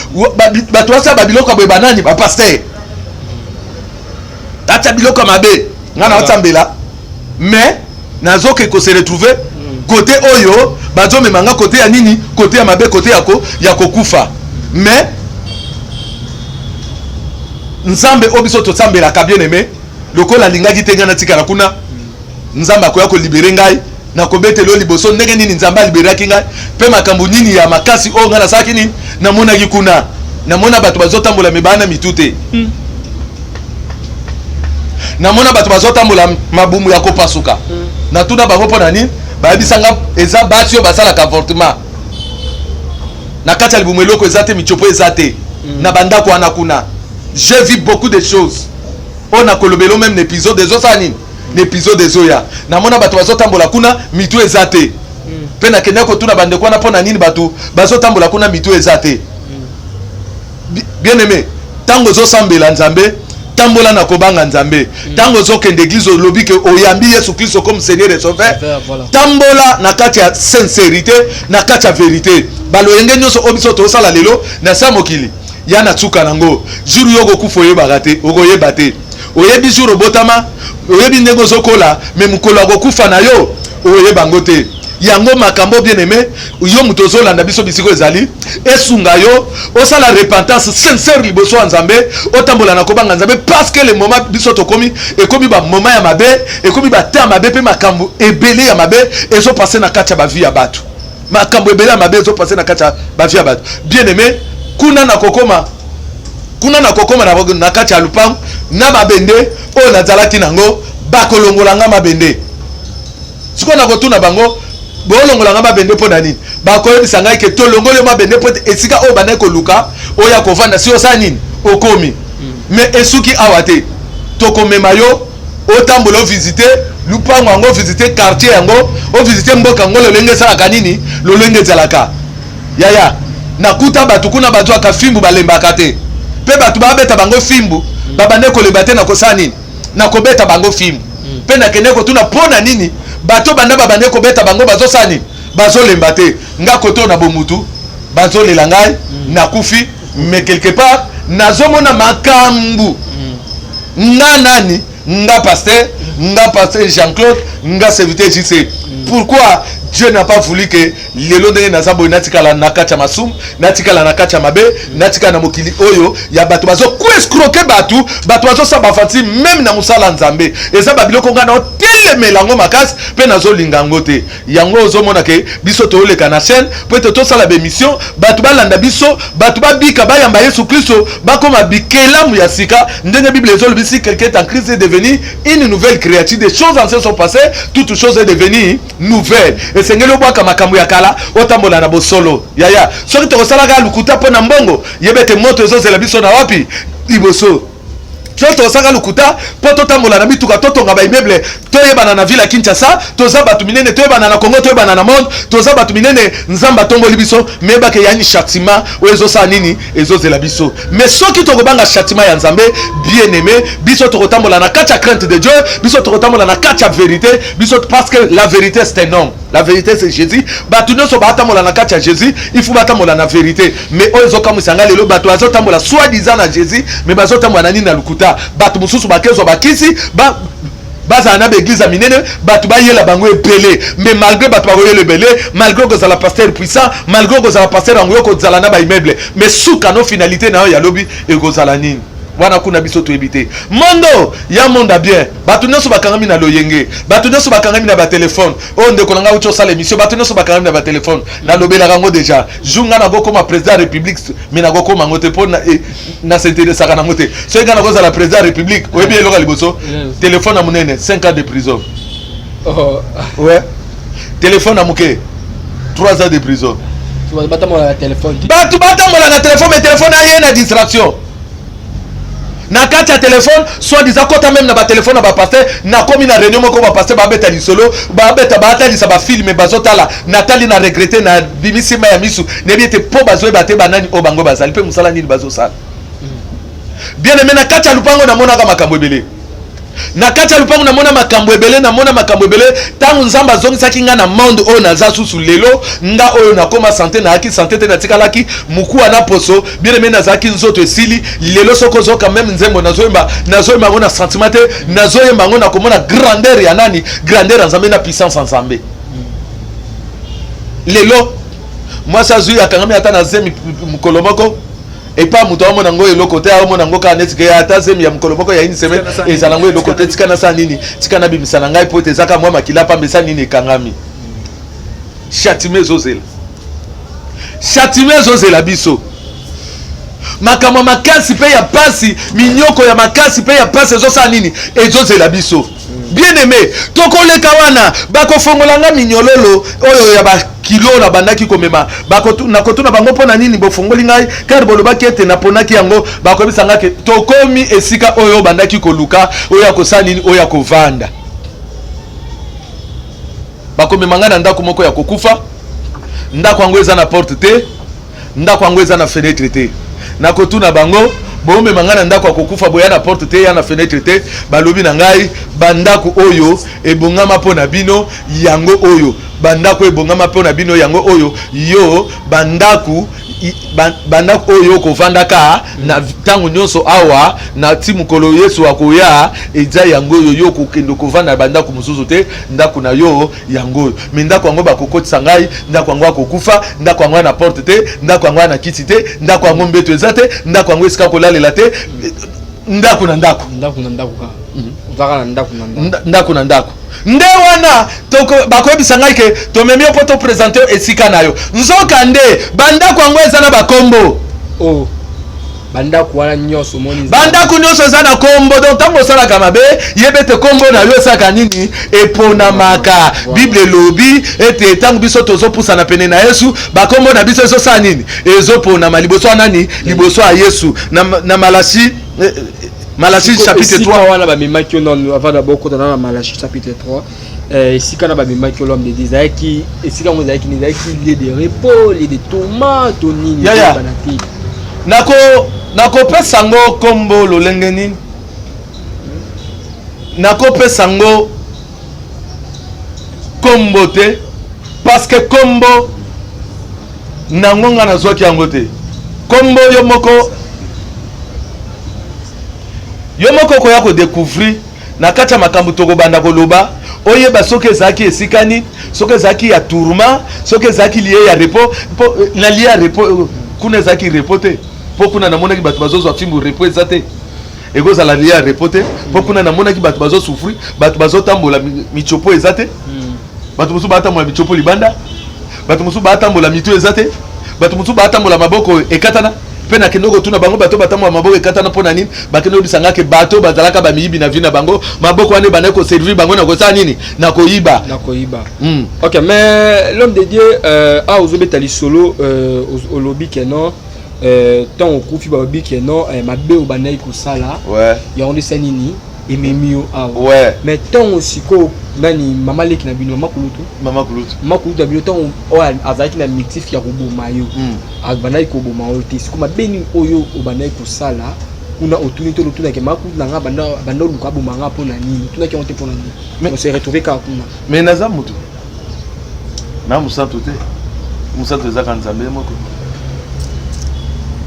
Bato basala babiloko ya boye, banani? Bapasteur batia biloko ya mabe. Ngai naosambela, mais nazoke kose retrouver côté oyo bazomema nga, côté ya nini? Côté ya mabe, côté ya kokufa. Mais Nzambe oyo biso tosambelaka, bien aimé, lokola alingaki te ngai natikala kuna, Nzambe akoya kolibérer ngai. Nakobetela oyo liboso ndenge nini Nzambe aliberaki ngai mpe makambo nini ya makasi oyo ngai nasalaki nini, namonaki kuna. Namona bato bazotambola me baa na mitu te. Namona bato bazotambola mabumu ya kopasuka. Natuna bango mpo na nini, bayebisanga eza basi oyo basalaka avortement, na kati ya libumu eloko eza te, mitiopo eza te. Na bandako wana kuna, j'ai vu beaucoup de choses oyo nakolobela même na épisode ezosala nini, na épisode ezoya. Namona bato bazotambola kuna, mitu eza te. Mpe nakendaki kotuna bandeko wana mpo na nini bato bazotambola kuna, mitu eza te. Bien aimé, ntango ozosambela Nzambe, tambola na kobanga Nzambe. Ntango ozokende église, olobi ke oyambi Yesu Kristo comme Seigneur et Sauveur, tambola na kati ya sincérité, na kati ya vérité. Baloyenge nyonso oyo biso tozosala lelo na sa mokili ya na tsuka nango, jour yo okokufa oyebaka te, okoyeba te. Oyebi jour obotama, oyebi ndenge ozokola, me mokolo akokufa na yo oyeba yango te. Yango makambo, bien aimé, yo moto ozolanda biso bisiko ezali, esunga yo osala repentance sincère liboso ya Nzambe, otambola na kobanga Nzambe, parce que le moment biso tokomi, ekomi bamoment ya mabe, ekomi batemps ya mabe, mpe makambo ebele ya mabe ezopasser na kati ya bavie ya bato. Makambo ebele ya mabe ezopasser na kati ya bavie ya bato. Bien aimé, kuna nakokoma, kuna nakokoma na kati ya lupango na mabende oyo nazalaki nango, bakolongola nga mabende. Sikoyo nakotuna bango: bolongola nga mabende mpo na nini? Bakoyebisa ngai ke tolongoli yo mabende mpo ete esika oyo bandaki koluka oyo akovanda, si osala nini, okomi. Mais esuki awa te, tokomema yo otambola, ovisite lupango yango, ovisite quartier yango, ovisite mboka yango, lolenge esalaka nini, lolenge ezalaka. Yaya, nakuta bato kuna bazwaka fimbu, balembaka te, mpe bato babeta bango fimbu, babande kolemba te na kosala nini, na kobeta bango fimbu. Mpe nakende kotuna mpo na nini bato banda babande kobeta bango bazosala nini, bazolemba te. Nga kote oyo na bomutu bazolela ngai, nakufi, mais quelque part nazomona makambo. Nga nani? Nga pasteur, nga pasteur Jean-Claude, nga serviteur JC. Pourquoi Dieu n'a pas voulu que lelo ndenge naza boye natikala na kati ya masumu, natikala na kati ya mabe, natikala na mokili oyo ya bato bazokoescroquer bato, bato bazosala bafanti même na mosala ya Nzambe? Eza babiloko ngai na otelemela yango makasi mpe nazolinga yango te. Yango ozomona ke biso tooleka na chaîne po ete tosala baémission, bato balanda biso, bato babika, bayamba Yesu Kristo, bakoma bikelamu ya sika, ndenge Bible ezolobi: si quelqu'un est en Christ, est devenu une nouvelle créature, des choses anciennes sont passées, toutes choses est devenue nouvelle. Esengeli obwaka makambo ya kala, otambola na bosolo. Yaya, soki tokosalaka lokuta mpo na mbongo, yeba ete moto ezozela biso na wapi? Liboso. Soki tokosalaka lokuta mpo totambola na mituka, totonga baimmeuble, toyebana na ville ya Kinshasa, toza bato minene, toyebana na Congo, toyebana na monde, toza bato minene, Nzambe atomboli biso, meyebake yani châtiment oyo ezosala nini, ezozela biso. Mais soki tokobanga châtiment ya Nzambe, bien aimé, biso tokotambola na kati ya crainte de Dieu, biso tokotambola na kati ya vérité, biso, parce que la vérité, c'est un homme, la vérité, c'est Jésus. Bato nyonso batambola na kati ya Jésus, il faut batambola na vérité. Mais oyo ezokamwisa ngai lelo, bato bazotambola soi-disant na Jésus, mais bazotambola na nini? Na lokuta. Bato mosusu bakezwa bakisi ba, bazala na baéglise ya minene, bato bayela bango ebele. Mais malgré bato bakoyela ebele, malgré kozala pasteur puissant, malgré kozala pasteur yango, yo kozala na baimmeuble, mais suka no, finalité na yo ya lobi ekozala nini? Wana kuna biso toyebi te. Mondo ya monde bien, bato nyonso bakangami na loyenge, bato nyonso bakangami na batelefone. Oyo ndeko na ngai auti osala émission, bato nyonso bakangami na batelefone. Nalobelaka yango déjà, jour ngai nakokoma président ya république, mais nakokoma yango te mpo na s'intéresaka nango te. Soki ngai nakozala président ya république, oyebi eloko ya liboso? Telefone ya monene, 5 ans de prison. Oh. Ouais, telefone ya moke, 3 ans de prison. Batambola na telefone. Bato batambola na telefone, mais telefone aye na distraction na kati ya telefone, soit disant kota même na batelefone na bapasteur. Nakomi na réunion moko, bapasteur babeta lisolo, babeta, batalisa bafilme, bazotala. Natali, na regretter, na bimisi mai ya misu. Nayebi ete mpo bazoyeba te banani oyo bango bazali mpe mosala nini bazosala. Bien aimé, na kati ya lupango namonaka makambo ebele. Na kati ya lupango namona makambo ebele, namona makambo ebele. Ntango Nzambe azongisaki nga na monde oyo naza susu lelo, nga oyo nakóma santé, nayaki santé te, natikalaki mokuwa na poso. Bien aimé, nazalaki nzoto esili. Lelo soki ozoka même nzembo nazoyemba, nazoyemba yango na sentiment te, nazoyemba yango nakomona grandeur ya nani? Grandeur ya Nzambe na puissance ya Nzambe. Lelo mwasi azwi, akangami ata na zemi mokolo moko, epa moto aomona yango eloko te, aomona yango kaka neti ke ata zemi ya mokolo moko ya une semaine ezala yango eloko te. Tika nasala nini? Tika nabimisa na ngai, po ete ezaka mwa makila pamba. Esa nini? Ekangami. Châtiment ezozela, châtiment ezozela biso. Makambo ya makasi mpe ya pasi, minyoko ya makasi mpe ya pasi ezosala nini? Ezozela biso. Bien aimé, tokoleka wana, bakofongola nga minyololo oyo ya bakilo nabandaki komema. Nakotuna bango: "Mpo na nini bofongoli ngai, car bolobaki ete naponaki yango?" Bakoyebisa nga ke tokomi esika oyo obandaki koluka, oyo ya kosala nini, oyo ya kovanda. Bakomema ngai na ndako moko ya kokufa. Ndako yango eza na porte te, ndako yango eza na fenêtre te. Nakotuna bango: "Bomema ngai na ndako ya kokufa, boya na porte te, ya na fenêtre te?" Balobi na ngai: "Bandako oyo ebongama mpo na bino yango oyo, bandako ebongama mpo na bino yango oyo." Yo bandako, bandako oyo okovandaka na ntango nyonso awa na ti mokolo Yesu akoya, eza yango oyo. Yo okokende kovanda na bandako mosusu te, ndako na yo yango oyo. Mais ndako yango bakokotisa ngai, ndako yango akokufa, ndako yango ya na porte te, ndako yango ya na kiti te, ndako yango mbeto eza te, ndako yango esika kolalela te, ndako na ndako. Ndako na ndako kaka, ozaka na ndako na ndako. Ndako na ndako nde wana bakoyebisa ngai ke tomemi yo mpo toprésenter yo esika na yo. Nzoka nde bandako yango eza na bakombo. Oh, bandako wana nyonso omoni Bandako nyonso eza na kombo. Donc ntango osalaka mabe, yeba ete kombo na yo esalaka nini? Eponamaka. Bible elobi ete ntango biso tozopusana pene na Yesu, bakombo na biso ezosala nini? Ezoponama liboso ya nani? Liboso ya Yesu. Na Malasi, Malasi chapitre Esika 3. wana bamemaki yo nanu, avant d'abord okota na Malachi chapitre 3, esika na bamemaki yo, l'homme de Dieu, ezalaki esika yango ezalaki nini? Ezalaki lieu de repos, lieu de tourment to nini? Yaya. Toyebana te. Nakopesa yango nkombo lolenge nini? Nakopesa yango nkombo te, parce que nkombo nango nga nazwaki yango te. Nkombo yo moko okoya kodécouvrir na kati ya makambo tokobanda koloba, oyeba soki ezalaki esika nini, soki ezalaki ya tourment, soki ezalaki lieu ya repos. Mpo na lieu ya repos, kuna ezalaki repos te, mpo kuna namonaki bato bazozwa fimbu. Repos eza te, ekozala lieu ya repos te, mpo kuna namonaki bato bazosouffrir, bato bazotambola mitsopo eza te, bato mosusu batambola mitsopo libanda, bato mosusu batambola mito eza te, bato mosusu batambola maboko ekatana. Mpe nakende kotuna bango: "Bato batambola maboko ekatana mpo na nini?" Bakende koyebisa nga ke bato bazalaka bamiyibi na vie na bango, maboko wana ebandaki koservir bango na kosala nini? Na koyiba. Na koyiba. Ok, mais l'homme de Dieu, awa ozobeta lisolo, olobi ke non, ntango okufi, balobi ke non, mabe obandaki kosala yango nde esa nini? Ememi yo awa. Mais ntango sikoyo nani, mama leki na bino, mama kulutu, Mama kulutu. Mama kulutu na bino, ntango oyo azalaki na motif ya koboma yo, abandaki koboma yo te. Sikoyo mabe nini oyo obandaki kosala kuna? Otuni to otunaki mama kulutu na nga banda oluka aboma nga mpo na nini? Otunaki yango te mpo na nini? On se retrouve kaka kuna. Mais naza motu na mosantu te. Mosantu ezaka Nzambe moko.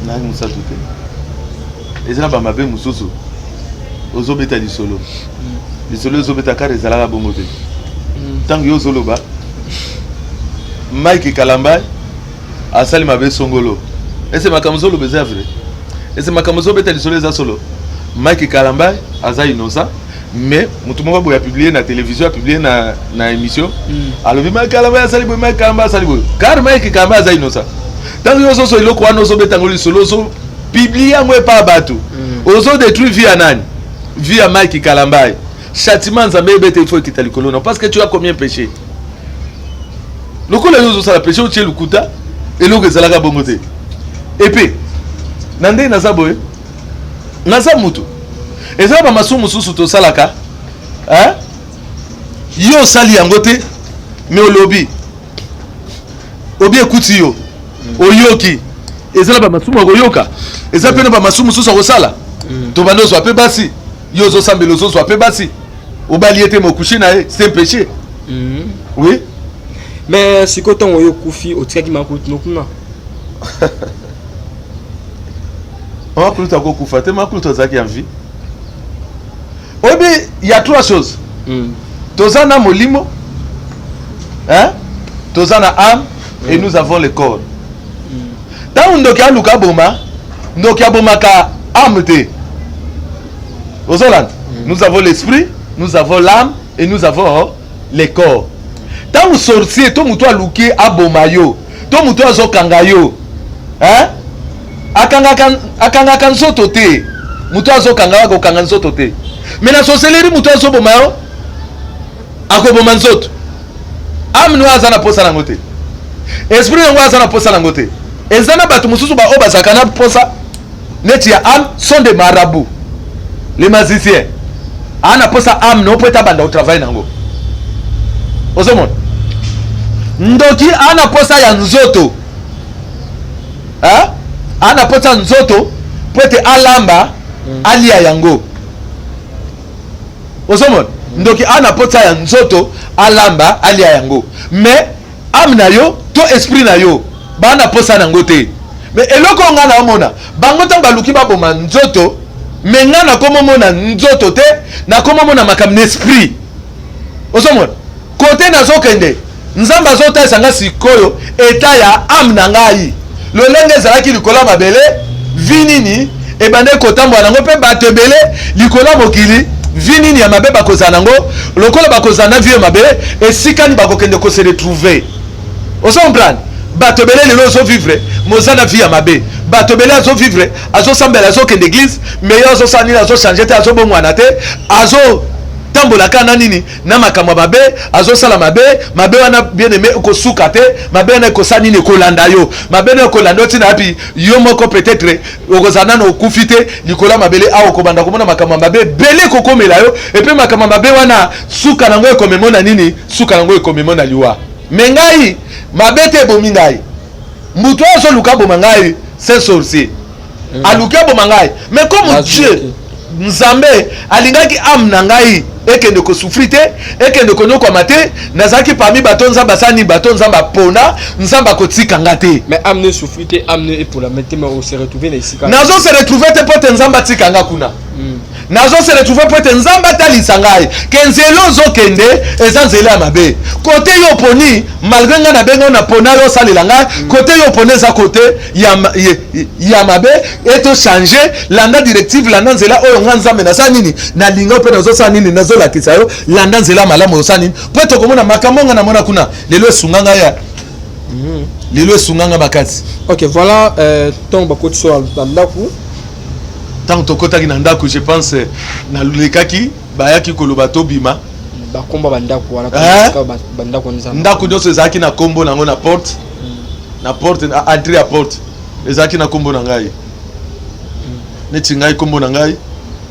Nayaki mosantu te. Eza na bamabe mosusu ozobeta lisolo, lisolo ezobeta kaka, ezalaka bongo te. Ntango yo ozoloba Mike Kalambay asali mabe songolo, ese makambo ozoloba eza vrai? Ese makambo ozobeta lisolo eza solo? Mike Kalambay aza innocent, mais moto moko boye apublie na télévision, apublie na émission, alobi Mike Kalambay asali boye, Mike Kalambay asali boye, car Mike Kalambay aza innocent. Ntango yo ozozwa eloko wana, ozobeta yango lisolo, ozopublie yango epa ya bato, ozodétruire vie ya nani? Vie ya Mike Kalambay. Châtiment Nzambe ebete, il faut ekita likolo na, parce que tu as combien péché. Lokola yo ozosala péché, otie lokuta, eloko ezalaka bongo te. Epe na ndenge naza boye, naza mutu, eza bamasumu mosusu tosalaka, hein? Yo osali yango te, mais olobi obi ekuti yo, oyoki. Eza na bamasumu ya koyoka, eza mpe na bamasumu mosusu ya kosala. Tobanda ozwa mpe basi, yo ozosambela, ozozwa mpe basi, obali ye te, mocoucher na ye, c'est un péché. Oui. Mais sikoyo, ntango oyo okufi, otikaki makutu no kuna? Mama kulutu akokufa te, mama kulutu azalaki en vie. Oyebi, ya trois choses: toza na molimo, hein? Toza na âme et nous avons le corps. Ntango ndoki aluka aboma, ndoki abomaka âme te. Ozolanda? Nous avons l'esprit, nous avons l'âme et nous avons le corps. Ntango sorcier to motu aluki aboma yo to motu azokanga yo, hein? Akangaka nzoto te. Motu azokanga, akokanga nzoto te. Mais na sorcellerie, motu azoboma yo, akoboma nzoto. Âme no aza na posa nango te, esprit yango aza na posa nango te. Eza na bato mosusu baoyo bazalaka na posa neti ya âme, sont des marabouts, les magiciens. Aa na posa âme no mpo ete abanda kotravailler nango. Ozomona, ndoki aa na posa ya nzoto, aa na posa nzoto mpo ete alamba, alia yango. Ozomona, ndoki aa na posa ya nzoto, alamba, alia yango, mais âme na yo to esprit na yo, baa na posa nango te. Mais eloko oyo ngai naomona bango, ntango baluki baboma nzoto, mais ngai nakomomona nzoto te, nakomomona makambo na esprit. Ozomona, kote nazokende, Nzambe azotalisa ngai sikoyo état ya âme na ngai, lolenge ezalaki likolo ya mabele, vie nini ebandaki kotambola nango, mpe bato ebele likolo ya mokili, vie nini ya mabe bakozala nango. Lokola bakozala na vie ya mabe, esika nini bakokende kose retrouver? Ozo comprendre? Bato ebele lelo ozovivre moza na vie ya mabe. Bato ebele azovivre, azosambela, azokende église, mais ye azosala nini? Azochange te, azobongwana te, azotambola kaka na nini? Na makambo ya mabe, azosala mabe. Mabe wana, bien aimé, ekosuka te. Mabe wana ekosala nini? Ekolanda yo. Mabe wana ekolanda yo ntina yapi? Yo moko peut-être okozala nano okufi te likolo ya mabele awa, okobanda komona makambo ya mabe ebele ekokomela yo. Epe makambo ya mabe wana, suka nango ekomemo na nini? Suka nango ekomemo na liwa. Mais ngai, mabe te ebomi ngai. Moto oyo azoluka aboma ngai, c'est sorcier. Aluki aboma ngai, mais comme Dieu, Nzambe alingaki âme na ngai ekende kosouffrir te, ekende konyokwama te. Nazalaki parmi bato Nzambe asani, bato Nzambe apona. Nzambe akotika nga te. Mais âme ne souffrir te, âme ne epola mais te, mais on se retrouver na esika. Nazo se retrouver te mpo te Nzambe atika nga kuna. Nazo se retrouver mpo ete Nzambe atalisa ngai ke nzela ozokende eza nzela ya mabe. Kote yo oponi, malgré ngai nabenga yo, napona yo osalela ngai, kote yo oponi eza kote ya mabe. Ete ochange, landa directive, landa nzela oyo ngai Nzambe nasala nini, nalinga mpe nazosala nini, nazolakisa yo. Landa nzela malamu, osala nini, mpo ete okomona makambo ngai namona kuna. Lelo esunga ngai ya lelo, esunga ngai makasi. Ok, voilà. Ntango bakoti so na ndako? Ntango tokɔtaki na ndako, je pense nalekaki, bayaki koloba tobima. Bakomba bandako wana? Eh? Bandako wana eza Ndako nyonso ezalaki na nkombo nango na porte, na entrée ya porte ezalaki na nkombo na ngai. Neti ngai, nkombo na ngai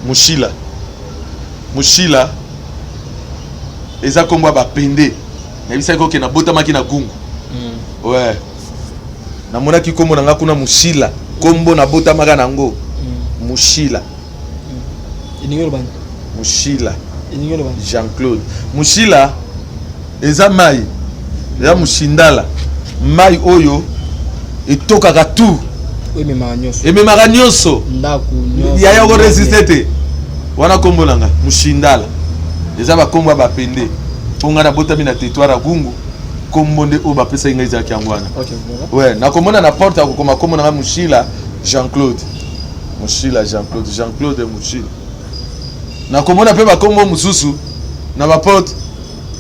Mushila. Mushila eza nkombo ya bapende. Nayebisaki oke nabotamaki na Gungu. Ouais, namonaki nkombo na ngai kuna, Mushila, nkombo nabotamaka nango, Mushila. Elingi oloba nini? Mushila. Elingi oloba nini? Jean Claude Mushila eza mai, eza mushindala, mai oyo etokaka tout. Oyo ememaka nyonso. Ememaka nyonso. Ndako nyonso. Yaya, koresiste te. Wana nkombo na nga Mushindala, eza bakombo ya bapende, mpo ngai nabotami na territoire ya Gungu. Nkombo nde oyo bapesaki ngai ezalaki yango wana. Ok, voilà. Ouais, nakomona na porte ya kokoma nkombo na ngai Mushila Jean Claude. Mushila Jean-Claude, Jean-Claude Mushila. Nakomona mpe bakombo mosusu na baporte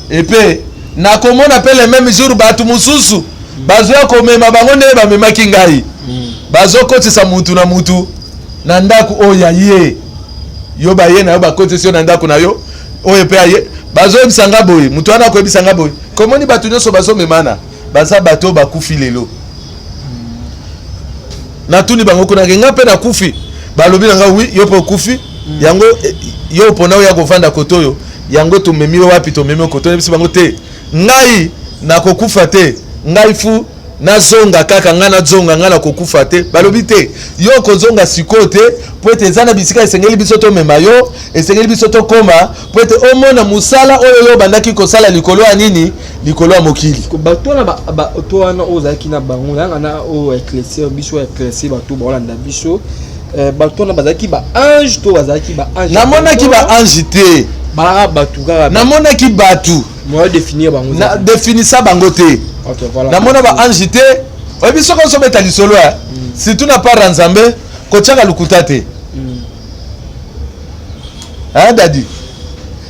epe nakomona mpe le meme jour bato mosusu bazoya komema bango ndenge bamemaki ngai bazokotisa mutu na mutu na ndako oyo ya ye yo baye na yo bakotisi yo na ndako na yo oyo mpe aye bazoyebisa nga boye moto wana akoyebisa nga boye komoni bato nyonso bazomemana baza bato oyo bakufi lelo natuni bango kuna ke nga mpe nakufi balobi na nga wi yo mpe okufi mm. yango eh, yo opona oya kovanda kote oyo yango tomemi yo wapi tomemi yo kote oyebisi bango te ngai nakokufa te ngai fu nazonga kaka ngai nazonga ngai nakokufa te balobi te yo okozonga sikoyo te mpo ete eza na bisika esengeli biso tomema yo esengeli biso tokoma mpo ete omona mosala oyo yo obandaki kosala likolo ya nini likolo ya mokili bato wana bato wana oyo ozalaki na bango yanga na oyo éclaircir biso éclaircir bato baolanda biso eh, bato wana bazalaki ba ange to bazalaki ba ange namonaki ba ange te balaka bato kaka namonaki bato moyen définir bango na définissa bango te okay, voilà. namona ba ange te oyebi soki ozobeta lisolo ya mm. surtout na part ya nzambe kotiaka lokuta te mm. Hein daddy?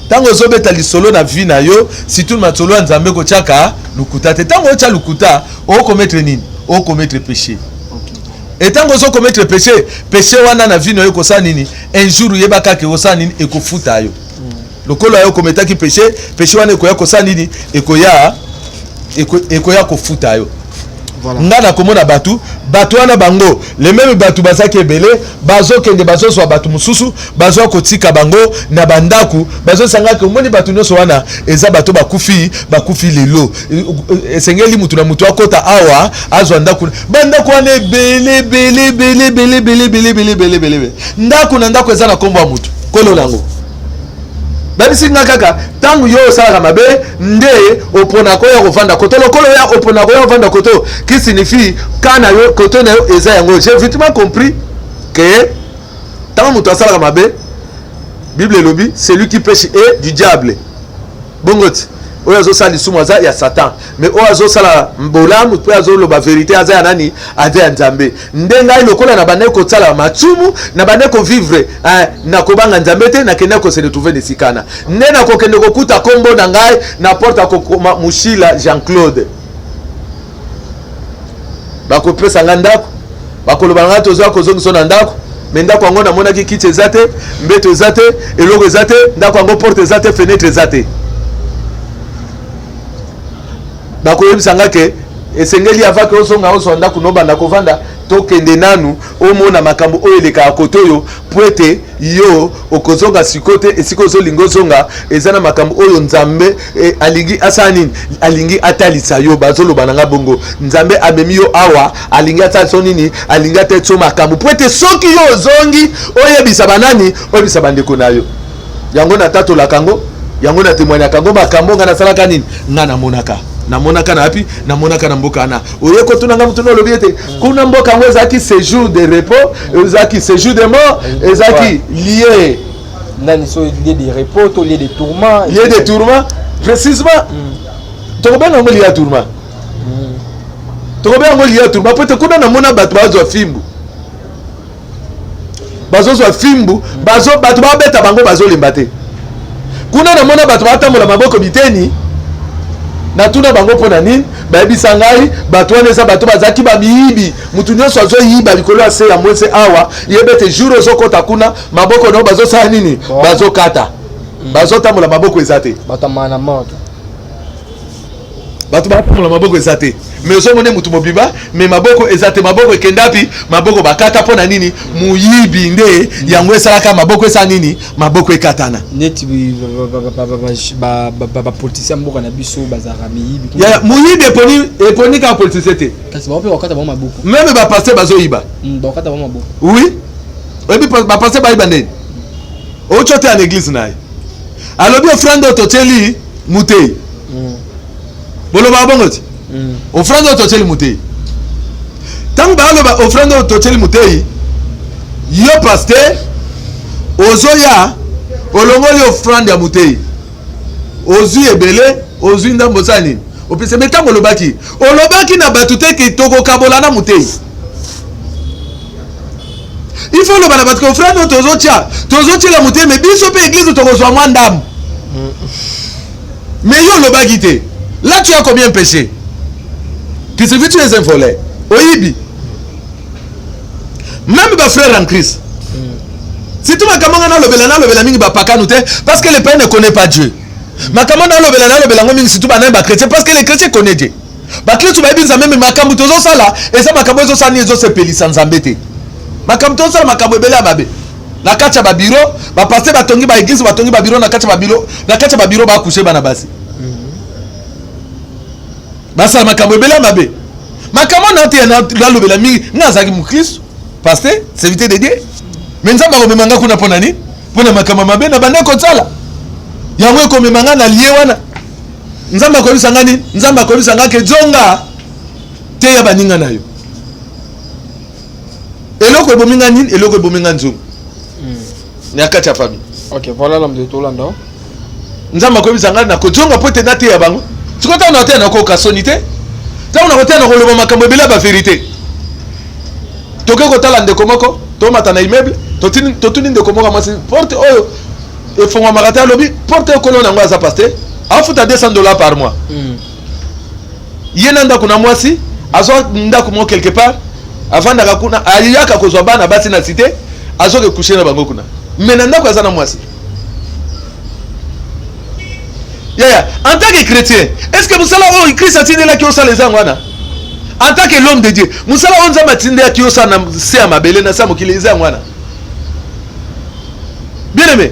Tango ozobeta lisolo na vie na yo, surtout masolo ya Nzambe kotiaka lokuta te. Tango otya lokuta, okomettre nini? Okomettre péché. Et tango ozo commettre péché, péché wana na vie na yo ekosala nini? Un jour yeba kaka ekosala nini? Ekofuta yo. Lokola yo okometaki péché, péché wana ekoya kosala nini? Ekoya ekoya kofuta yo. Voilà. Nga nakomona bato bato wana bango le meme bato bazaki ebele bazokende bazozwa bato mosusu bazwa kotika bango na bandako bazosangaka omoni bato nyonso wana eza bato bakufi bakufi lelo esengeli motu na motu akota awa azwa ndako bandako wana ebele ebele ebele ebele ebele ebele ebele ebele ebele ndako na ndako eza na nkombo ya motu kolo na yango bayebisi nga kaka ntango yo osalaka mabe nde opona koya kovanda koto lokola oya opona koya kovanda koto qui signifie ka na yo koto na yo eza yango j'ai vitement compris que ntango moto asalaka mabe bible elobi celui qui pêche est du diable bongo ti oyo azosala lisumu aza ya satan mais oyo azosala bolamu mpe azoloba verite aza ya nani aza ya nzambe nde ngai lokola nabandaki kosala masumu nabandaki kovivre eh, nakobanga nzambe te nakendaki kose retrouve na esikana nde nakokende kokuta nkombo na ngai na porte akokoma mushila jean claude bakopesa ngai ndako bakoloba na ngai tozwa kozongisa na ndako me ndako yango namonaki kiti eza te mbeto eza te eloko eza te ndako yango porte eza te fenetre eza te bakoyebisa nga ke esengeli avant ke ozonga ozwa ndako nobanda kovanda tokende nanu omona makambo oyo elekaka kote oyo mpo ete yo okozonga sikoyo te esika ozolinga ozonga eza na makambo oyo nzambe eh, alingi asala nini alingi atalisa yo bazoloba na nga bongo nzambe amemi yo awa alingi atalisa yo nini alingi atalisa yo makambo mpo ete soki yo ozongi oyebisa banani oyebisa bandeko na yo yango natatolaka yango yango na temoignaka yango makambo ngai nasalaka nini ngai namonaka namonaka na wapi namonaka na mboka wana oye kotuna ngai motuna olobi ete kuna mboka yango ezalaki séjour de repos ezalaki séjour de mort ezalaki lie nani so lieu de repos to lieu de tourment lieu de tourment précisement mm. tokobenga yango lieu ya tourment mm. tokobenga yango lieu ya tourment po ete kuna namona bato bazwa fimbu bazozwa fimbu bazo bato babeta bango bazolemba te kuna namona bato batambola maboko biteni natuna bango mpo na nini bayebisa ngai bato wana eza bato bazalaki bamiyibi motu nyonso azoyiba likolo ya se ya mwese awa yeba ete jour ozokɔta kuna maboko nao bazosala nini bazokata bazotambola maboko eza te bato batambola maboko eza te mais ozomona motu mobimba mais maboko eza te maboko ekendapi maboko bakata mpo na nini moyibi nde yango esalaka maboko esala nini maboko ekatana neti bapoliticien mboka na biso bazalaka miyibi moyibi eponi eponi kaka politicien te kasi bango mpe bakata bango maboko meme bapaster bazoyiba hmm, bakata bango maboko oui oyebi bapaster bayiba ndeni otyo te ya na eglise na ye alobi ofrande oyo totyeli mutei mm. bolobaka bongo ti mm. ofrande oyo totyeli motei ntango baloba ofrande oyo totyeli motei yo paster ozoya olongoli ofrande ya motei ozwi ebele ozwi ndambo osala nini opesa me ntango olobaki olobaki na bato te ke tokokabola na motei. Il faut oloba na bato ke offrande oyo tozotia, tozotiela motema, biso mpe église tokozwa mwa ndambo. Mais yo olobaki te. Là, tu as combien péché qui se tu es un voleur, oyibi. Même bafrère en Christ, surtout makambo nga nalobela mingi bapakanu te, parce que le païen ne connaît pas Dieu. Makambo nalobela yango mingi, surtout banaye bachrétien, parce que les chrétiens connaît Dieu. Bakristu bayebi Nzambe, mais makambo tozosala eza makambo ezosala nini? Ezosepelisa Nzambe te. Makambo tozosala, makambo ebele ya mabe na kati ya babureau. Bapasteur batongi baéglise, batongi babureau, na kati ya babureau, na kati ya babureau bacoucher bana basi, basala makambo ebele ya mabe. Makambo na te nalobela mingi. Nga azalaki mokristu, pasteur, serviteur de Dieu, mais Nzambe akomema nga kuna mpo na nini? Mpo na makambo ya mabe na bande kosala. Yango ekomema nga na lie wana. Nzambe akoyebisa nga nini? Nzambe akoyebisa nga ke zonga te ya baninga na yo. Eloko ebomi nga nini? Eloko ebomi nga, nzungu na kati ya famille. Ok, voilà l'homme de tolanda. Nzambe akoyebisa ngai nakozonga po ete nateya bango. Sikoyo ntango nakoteya, nakoyoka soni te. Ntango nakoteya, nakoloba makambo ebele ya bavérité. Toke kotala ndeko moko, tomata na immeuble, totuni ndeko moko ya mwasi: "Porte oyo efongwamaka te?" Alobi porte oyo, kolo nango aza pasteur, afuta 200 $ par mois. Ye na ndako na mwasi, azwa ndako moko quelque part, avandaka kuna, ayaka kozwa bana basi na cité, azoke coucher na bango kuna, mais na ndako aza na mwasi. Yaya, en tant que chrétien, est ce que mosala oyo Christ atindelaki osala eza yango wana? En tant que l'homme de Dieu, mosala oyo Nzambe atindelaki osala na se ya mabele, na se ya mokili, eza yango wana? Bien aimé,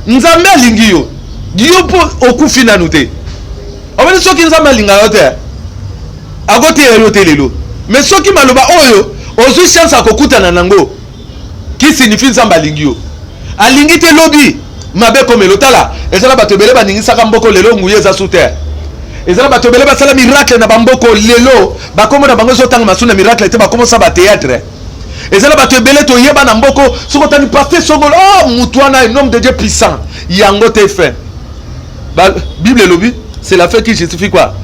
Nzambe alingi yo, yo mpo okufi nanu te. Omoni, soki Nzambe alingaka yo te, akoteya yo te lelo. Mais soki maloba oyo ozwi chance akokutana nango, qui signifie Nzambe alingi yo, alingi te lobi mabe komelo. Tala, ezala bato ebele baningisaka mboko, lelo nguya eza sous terre. Ezala bato ebele basala miracle na bamboko, lelo bakombo na bango ezotanga masu na miracle te, bakomosa bathéâtre. Ezala bato ebele toyeba na mboko, soki otani pasteur songolo, oh, mutu wana, un homme de Dieu puissant. Yango te fin. Bible elobi, c'est la fin qui justifie quoi?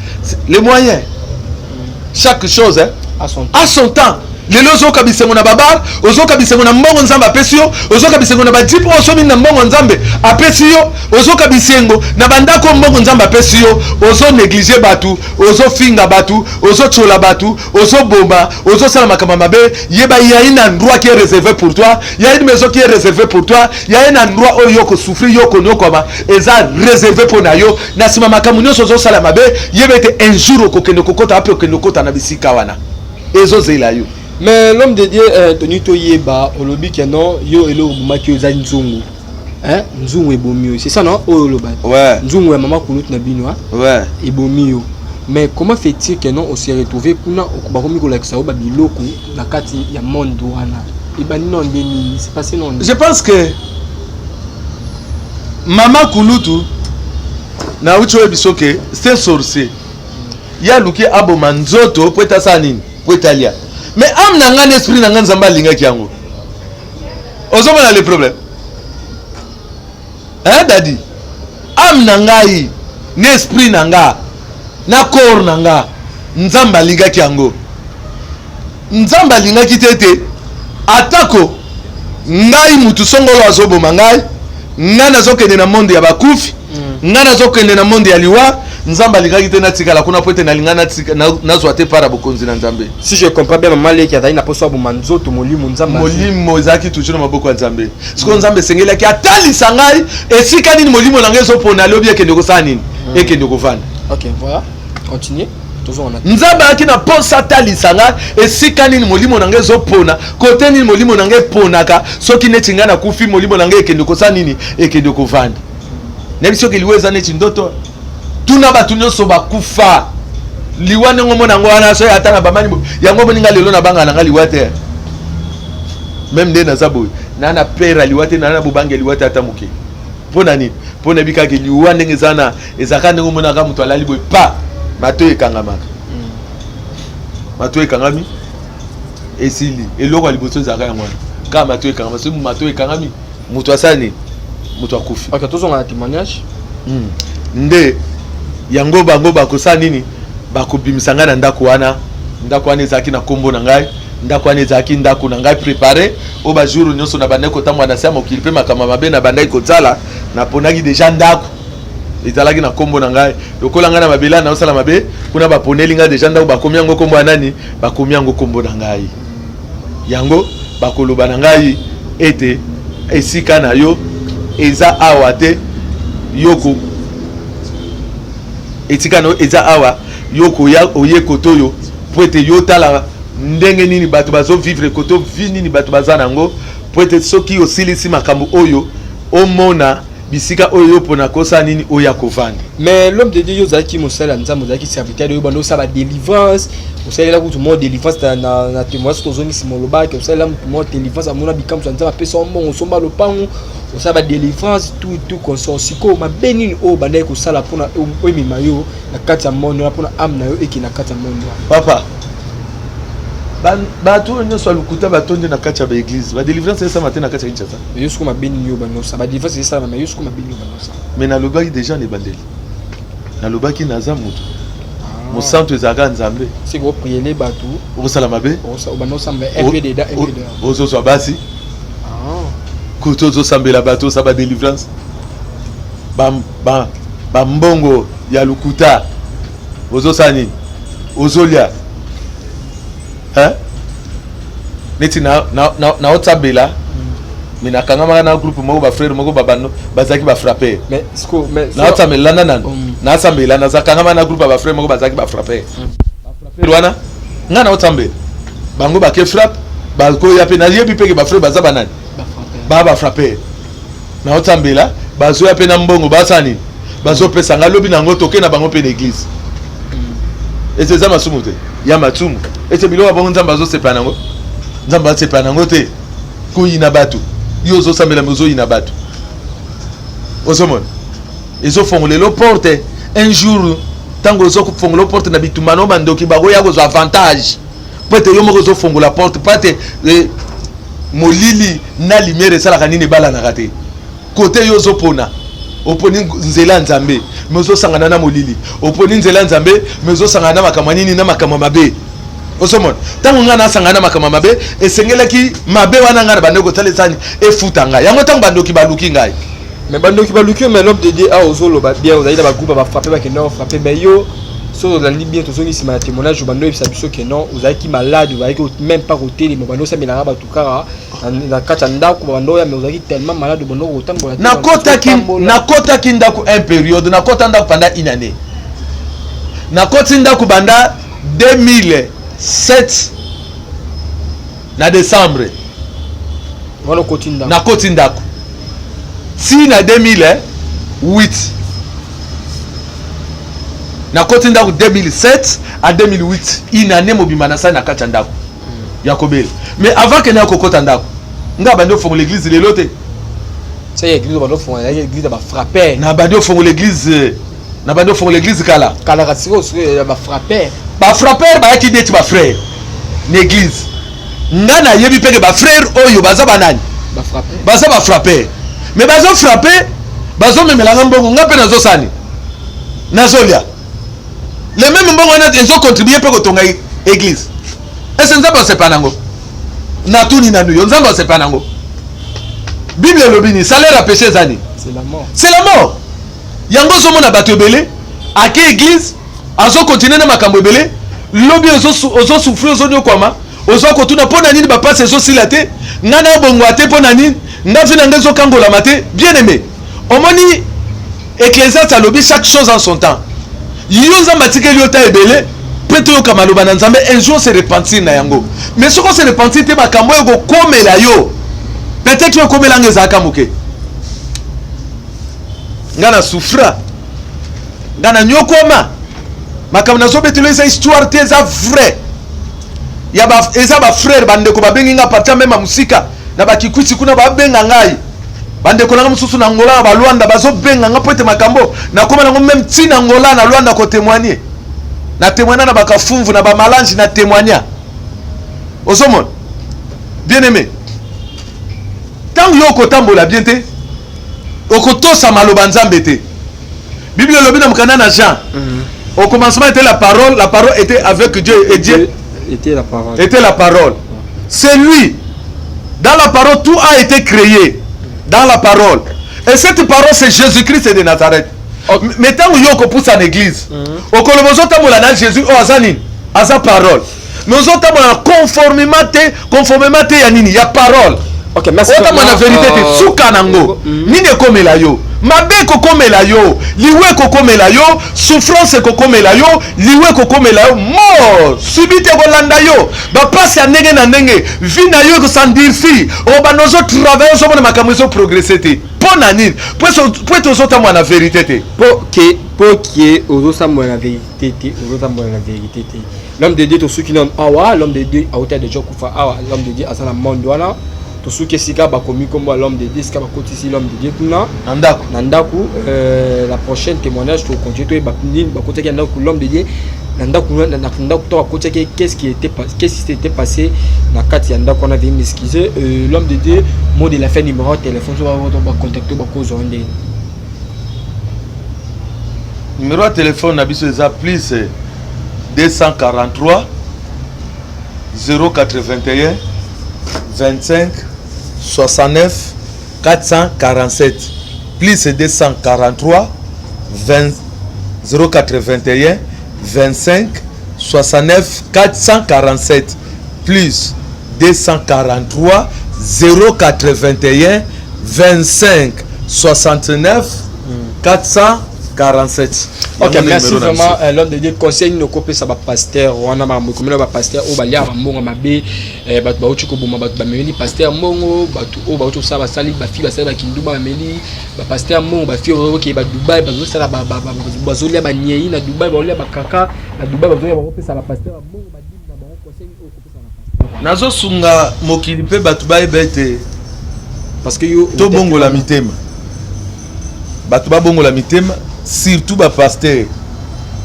Les moyens. Chaque chose, hein, à son temps. À son temps. Lelo ozoyoka bisengo na babar, ozoyoka bisengo na mbongo Nzambe apesi yo, ozoyoka bisengo na bajeep oyo osomi na mbongo Nzambe apesi yo, ozoyoka bisengo na bandako oyo mbongo Nzambe apesi yo. Ozonégliger bato, ozofinga bato, ozotiola bato, ozoboma, ozosala makambo ya mabe. Yeba, y a un endroit qui est réservé pour toi, y a une maison qui est réservée pour toi, y a un endroit oyo yo kosouffrir, yo konyokwama, eza réservé mpo na yo. Na nsima makambo nyonso ozosala mabe, yeba ete un jour okokende kokota wapi? Okende kokota na bisika wana ezozela yo. Mais l'homme de Dieu, toni toyeba, olobi ke non, yo eloko obomaki yo eza nzungu, hein? Nzungu ebomi yo, c'est ça non? Oyo oloba. Ouais. Nzungu ya mama kulutu na bino, hein? Ouais. Ebomi yo. Mais comment fait-il que non, ose retrouver kuna, bakomi kolakisa yo babiloko na kati ya monde wana? Ebandi no nde nini? C'est passé non? Je pense que mama kulutu nauti oyebi soki c'est sorcier, ye aluki aboma nzoto po ete asala nini? Po ete alia. Mais âme na ngai na esprit na ngai, Nzambe alingaki yango. Ozomona le problème, hein, dadi? Âme na ngai na esprit na nga na corps na nga, Nzambe alingaki yango. Nzambe alingaki te ete atako ngai mutu songolo azoboma ngai, ngai nazokende na monde ya bakufi, ngai nazokende na monde ya liwa. Nzambe alingaki te natikala kuna, po ete nalinga nazwa te part ya bokonzi na Nzambe. Si je comprends bien, mama leki azali na poso aboma nzoto, molimo Nzambe Molimo ezalaki toujours na maboko ya Nzambe. Sikoyo Nzambe esengelaki atalisa ngai esika nini molimo na ngai ezopona alobi ekende kosala nini, ekende kovanda. Ok, voilà, continue, tozonga na Nzambe ayaki na mposa atalisa ngai esika nini molimo na ngai ezopona, kote nini molimo na ngai eponaka. Soki neti ngai nakufi, molimo na ngai ekende kosala nini? Ekende kovanda. Nayebi soki liwa eza neti ndoto. Tuna bato nyonso bakufa liwa ndenge omona yango wana. Soki ata na bamani yango omoni, ngai lelo nabanga na ngai liwa te. Même nde naza boye, na peur ya liwa te, na bobange ya liwa te ata moke. Mpo na nini? Mpo nayebi kaka liwa ndenge eza na ezalaka ndenge omonaka moto alali boye, pa mato ekangamaka, mato ekangami, esili. Eloko ya liboso ezalaka yango wana kaka, mato ekangama. Soki mato ekangami, moto asala nini? Moto akufi. Ok, tozonga na témoignage. Nde yango bango bakosala nini? Bakobimisa ngai na ndako wana. Ndako wana ezalaki na nkombo na ngai. Ndako wana ezalaki ndako na ngai prépare oyo bajour nyonso nabandaki kotambola na se ya mokili mpe makambo ya mabe nabandaki kosala. Naponaki deja ndako ezalaki na nkombo na ngai. Lokola ngai na mabele naosala mabe kuna, baponeli ngai deja ndako, bakomi yango nkombo ya nani? Bakomi yango nkombo na ngai. Yango bakoloba na ngai ete esika na yo eza awa te, yoko esika na yo eza awa, yo koya oye kote oyo po ete yo tala ndenge nini bato bazovivre koto, vie nini bato baza nango, po ete soki osilisi makambo oyo, omona bisika oyo yo mpona kosala nini, oyo ya kovanda. Mais l'homme de Dieu, yo ozalaki mosali ya Nzambe, ozalaki serviteur, oyo banda osala badélivrance, osalela kutu mwa délivrance na témoignage. Tozongisi molobaki osalela mutu mwa délivrance, amona bikambo ya Nzambe, apesa yo mbongo, osomba lopango, osala badélivrance, tout tout consort. Sikoyo mabe nini oyo bandaki kosala mpona emema yo na kati ya monde wana, mpona âme na yo eke na kati ya monde wana? Papa, bato oyo nyonso ya lokuta batondi na kati ya baéglise. Badélivrance esama te na kati ya Kinshasa. Mais yo sikoyo, mabe nini oyo banda osala? Badélivrance esalama, mais yo sikoyo, mabe nini oyo banda osala? Mais nalobaki déjà na ebandeli, nalobaki naza moto mosantu, ezalaka Nzambe. Sikoyo opriele bato. Okosala mabe. Obanda osamba un peu dedans, un peu dehors. Ozozwa basi kutu, ozosambela bato, osala badélivrance, bambongo ya lokuta, ozosala nini, ozolia. Hein? Neti naotsambela, mais nakangamaka na groupe moko, bafrère moko babano bazalaki bafrapper. Mais sikoyo, mais Naotsambela, landa nano. Nasambela, nazakangama na groupe ya bafrère moko bazalaki bafrapper. Bafrapper wana, ngai naotsambela, bango bake frappe, bakoya mpe. Nayebi mpe ke bafrère baza banani, baa bafrapper. Naotsambela, bazoya mpe na mbongo, basala nini, bazopesa ngai. Lobi nango toke na bango mpe na église. Ese eza masumu te ya masumu? Ese biloko ya bongo, Nzambe azosepela nango? Nzambe azosepela nango te. Koyina bato, yo ozosambela, mais ozoyina bato. Ozomona, ezofongola elo porte. Un jour, ntango ozofongola porte na bitumba no, bandoki bakoya kozwa avantage, po ete yo moko ozofongola porte, po ete molili na lumière esalaka nini? Ebalanaka te. Kote yo ozopona, oponi nzela ya Nzambe, mais ozosangana na molili. Oponi nzela ya Nzambe, mais ozosangana na makambo ya nini? Na makambo ya mabe. Ozomona, ntango ngai nasangana na makambo ya mabe, esengelaki mabe wana ngai na bandeko kosala esani efuta ngai yango ntango bandoki baluki ngai. Mais bandoki baluki yo. Mais l'homme de Dieu, awa ozoloba bien, ozali na bagroupe ya bafrappe, bakenda bafrappe, mais yo soki ozalandi bien, tozongi nsima na témoignage, obanda oyebisa biso ke non, ozalaki malade, ozalaki même pas kotelema, obanda osamelaka bato kaka na kati ya ndako, babanda oya, mais ozalaki tellement malade, obanda kotambola te. Nakotaki ndako un période, nakota ndako pendant une année. Nakoti ndako banda 2007 na décembre. Wana okoti ndako? Nakoti ndako ti na 2008. Nakoti ndako 2007 à 2008, une année mobimba nasali na kati ya ndako ya kobela. Mais avant kende ya kokota ndako, nga bandi ofongola église lelo te. Sa ya église obanda ofongola ezalaki église ya bafrapper? Na bandi ofongola église, na bandi ofongola église kala. Kalaka. Sikoyo, sikoyo ya bafrapper? Bafrapper bayaki neti bafrère na église. Nga nayebi mpe ke bafrère oyo baza banani? Bafrapper. Baza bafrapper, mais bazofrappe, bazomemelanga mbongo, nga mpe nazosani, nazolia le même mbongo wana, ezocontribue mpe kotonga église. Ese Nzambe asepa nango? Natuni nanu yo, Nzambe asepa nango? Bible elobi nini? Salaire ya péché eza nini? C'est la mort. C'est la mort. Yango ozomona bato ebele ake église, azokontinue na makambo ebele. Lobi ozosouffrir, ozonyokwama, ozwa kotuna mpo na nini bapasi ezosila te, ngai nabongwa te, mpo na nini nga vie na ngai ezokangolama te. Bien aimé, omoni, Ecclésiaste alobi: "Chaque chose en son temps." Yo, Nzambe atikeli yo ta ebele mpe toyoka maloba na Nzambe. Un jour se repentir na yango, mais soki ose repentir te, makambo oyo ekokomela yo, peut-être oyo ekomela nga ezalaka moke. Nga na souffra, nga na nyokoma. Makambo nazobetelo eza histoire te, eza vrai. Ya ba, eza bafrère, bandeko babengi nga partir même mosika na bakikwiti kuna, babenga ngai, bandeko nanga mosusu na Ngola, na balwanda, bazobenga nga mpo ete makambo nakóma nango même ntina Ngola na Lwanda kotémoigne. Na témoigna na bakafumvu, na bamalange, na témoigna. Ozomona, bien aimé, ntango yo okotambola bien te, okotosa maloba Nzambe te. Bible elobi na mokanda na Jean: "Au commencement était la parole, la parole était avec Dieu et Dieu était la parole." Était la parole. C'est lui. Dans la parole, tout a été créé. Dans la parole. Et cette parole, c'est Jésus-Christ de Nazareth. Mais ntango yo okopusa na église, okoloba ozotambola na Jésus oyo aza nini? Aza parole. Mais ozotambola na conformément te, conformément te ya nini? Ya parole. Ok, merci. Otambola na vérité te, suka nango nini ekomela yo? Mabe ekokomela yo, liwa ekokomela yo, souffrance ekokomela yo, liwa ekokomela yo, mort subite ekolanda yo, bapasi ya ndenge na ndenge, vie na yo ekos'endurcir. Obanda ozotravailler, ozomona makambo ezoprogresser te. Mpo na nini? Po ete ozotambola na vérité te. Po ke ozosambola na vérité te, ozotambola na vérité te. L'homme de Dieu, tosuki nano awa. L'homme de Dieu auta déjà kufa awa. L'homme de Dieu aza na monde wana. Tosuki esika bakomi nkombo ya l'homme de Dieu, esika bakotisi l'homme de Dieu kuna na ndako. Na ndako. La prochaine témoignage, tokontinue toyeba nini bakotiaki na ndako l'homme de Dieu, na ndako, na ndako to bakotiaki, qu'est-ce qui s'était passé na kati ya ndako wana. Veuillez m'excuser. L'homme de Dieu, mot de la fin, numéro ya téléphone, so bacontacte, bakozwa ndenge? Numéro ya téléphone na biso eza plus 243 081 25 69 447, plus 243 20 081 25 69 447, plus 243 081 25 69 447. Ok, merci vraiment, l'homme de Dieu. Conseil nini okopesa bapasteur wana, makambo ekomela bapasteur oyo baliaka bambongo mabe, bato bauti koboma bato, bamemeli pasteur mbongo, bato oyo bauti kosala, basali bafille, basali bakindumba, bameli bapasteur mbongo, bafille oyo okeye badubai, bazosala, bazolia banyei na Dubai, bazolia bakaka na Dubai, bazolia, bakopesa bapasteur mbongo, badimi na bango? Conseil oyo okopesa na pasteur? Nazosunga mokili mpe bato bayeba ete parce que yo tobongola mitema, bato babongola mitema, surtout bapasteur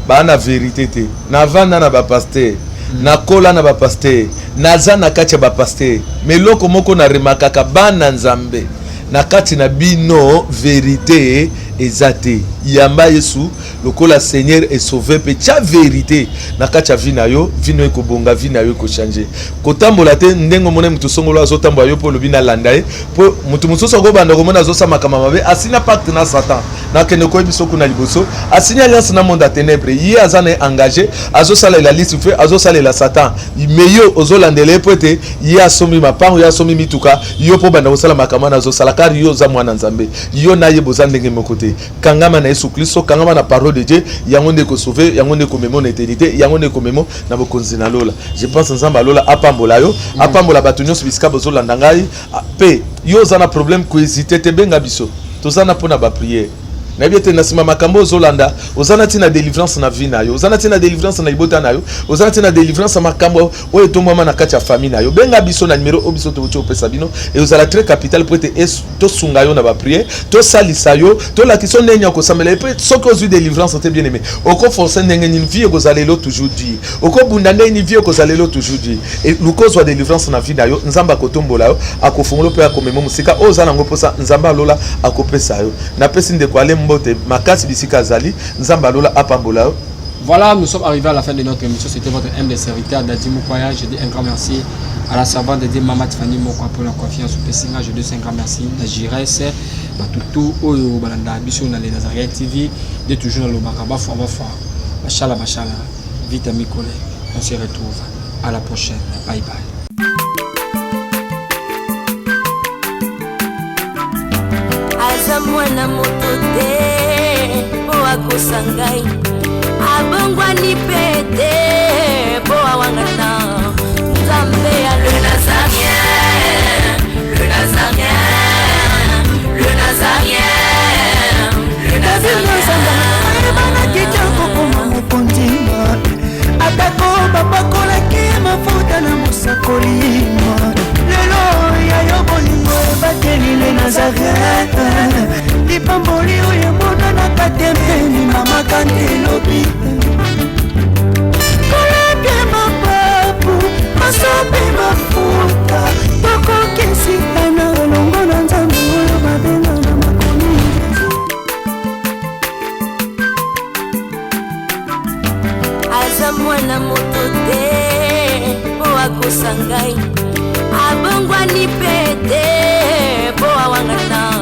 baa na vérité te. Navanda na bapasteur, nakola na bapasteur, naza na kati ya bapasteur, mais eloko moko naremarquaka, bana Nzambe, na kati na bino vérité eza te. Yamba Yesu lokola Seigneur et Sauveur mpe tia vérité na kati ya vie na yo. Vie na yo ekobonga, vie na yo ekochanger. Kotambola te ndenge omoni motu songolo azotambola, yo mpo olobi nalanda ye, mpo motu mosusu akobanda komona azosala makambo mabe, asinya pacte na Satan. Nakende koyebi so kuna liboso, asinya alliance na monde ya ténèbre. Ye aza na ye engagé, azosalela Lucifer, azosalela Satan, mais yo ozolandela ye mpo ete ye asombi mapango, ye asombi mituka, yo mpo banda kosala makambo wana azosala, car yo oza mwana Nzambe. Yo na ye boza ndenge moko te. Kangama na Yesu Kristo, kangama na parole de Dieu. Yango nde ekosauver, yango nde ekomema na éternité, yango nde ekomema na bokonzi na lola. Je pense Nzambe alola apambola yo, apambola bato nyonso bisika bozolanda ngai. Mpe yo oza na problème, kohésiter te, benga biso, toza na mpona baprière. Nayebi ete na nsima makambo ozolanda, oza na ntina délivrance na vie na yo, oza na ntina délivrance na libota na yo, oza na ntina délivrance ya makambo oyo etombwama na kati ya famille na yo. Benga biso na numero oyo biso tokoki kopesa bino. Ezala très capital po ete tosunga yo na baprière, tosalisa yo, tolakisa yo ndenge ya kosambela. Epe soki ozwi délivrance te, bien aimé, okoforcer ndenge nini vie ekozala elo toujours dur? Okobunda ndenge nini vie ekozala elo toujours dur? Luka ozwa délivrance na vie na yo. Nzambe akotombola yo, akofungola mpe akomema mosika oyo oza nango mposa. Nzambe alola akopesa yo. Napesi ndeko ale mbote makasi bisika azali. Nzambe alola apambola yo. Voilà, nous sommes arrivés à la fin de notre émission. C'était votre humble serviteur Dadi Moukwaya. Je dis un grand merci à la servante de Dieu, Maman Tiffany Mokwa, pour la confiance au Pessinga. Je dis un grand merci à Jires, Batutu, Oyo, Balanda, Biso, dans les Nazareth TV, de toujours dans le Bakaba, Foi, Bachala, Bachala, Vite Mikole. On se retrouve à la prochaine. Bye bye. Aza mwana moto te mpo akosa ngai, abongwani mpe te mpo awangana. Nzambe ya le Nazaréen, le Nazaréen, le Nazaréen, le Nazaréen. Ayebanaki te kokoma mokonzi, atako bapakolaki mafuta na mosakoli. Lelo ya yo bolingo ebateli le Nazaret, lipamboli oyo emonanaka te mpe ndimamaka nte elobi. Abongwani mpe te mpo awangana.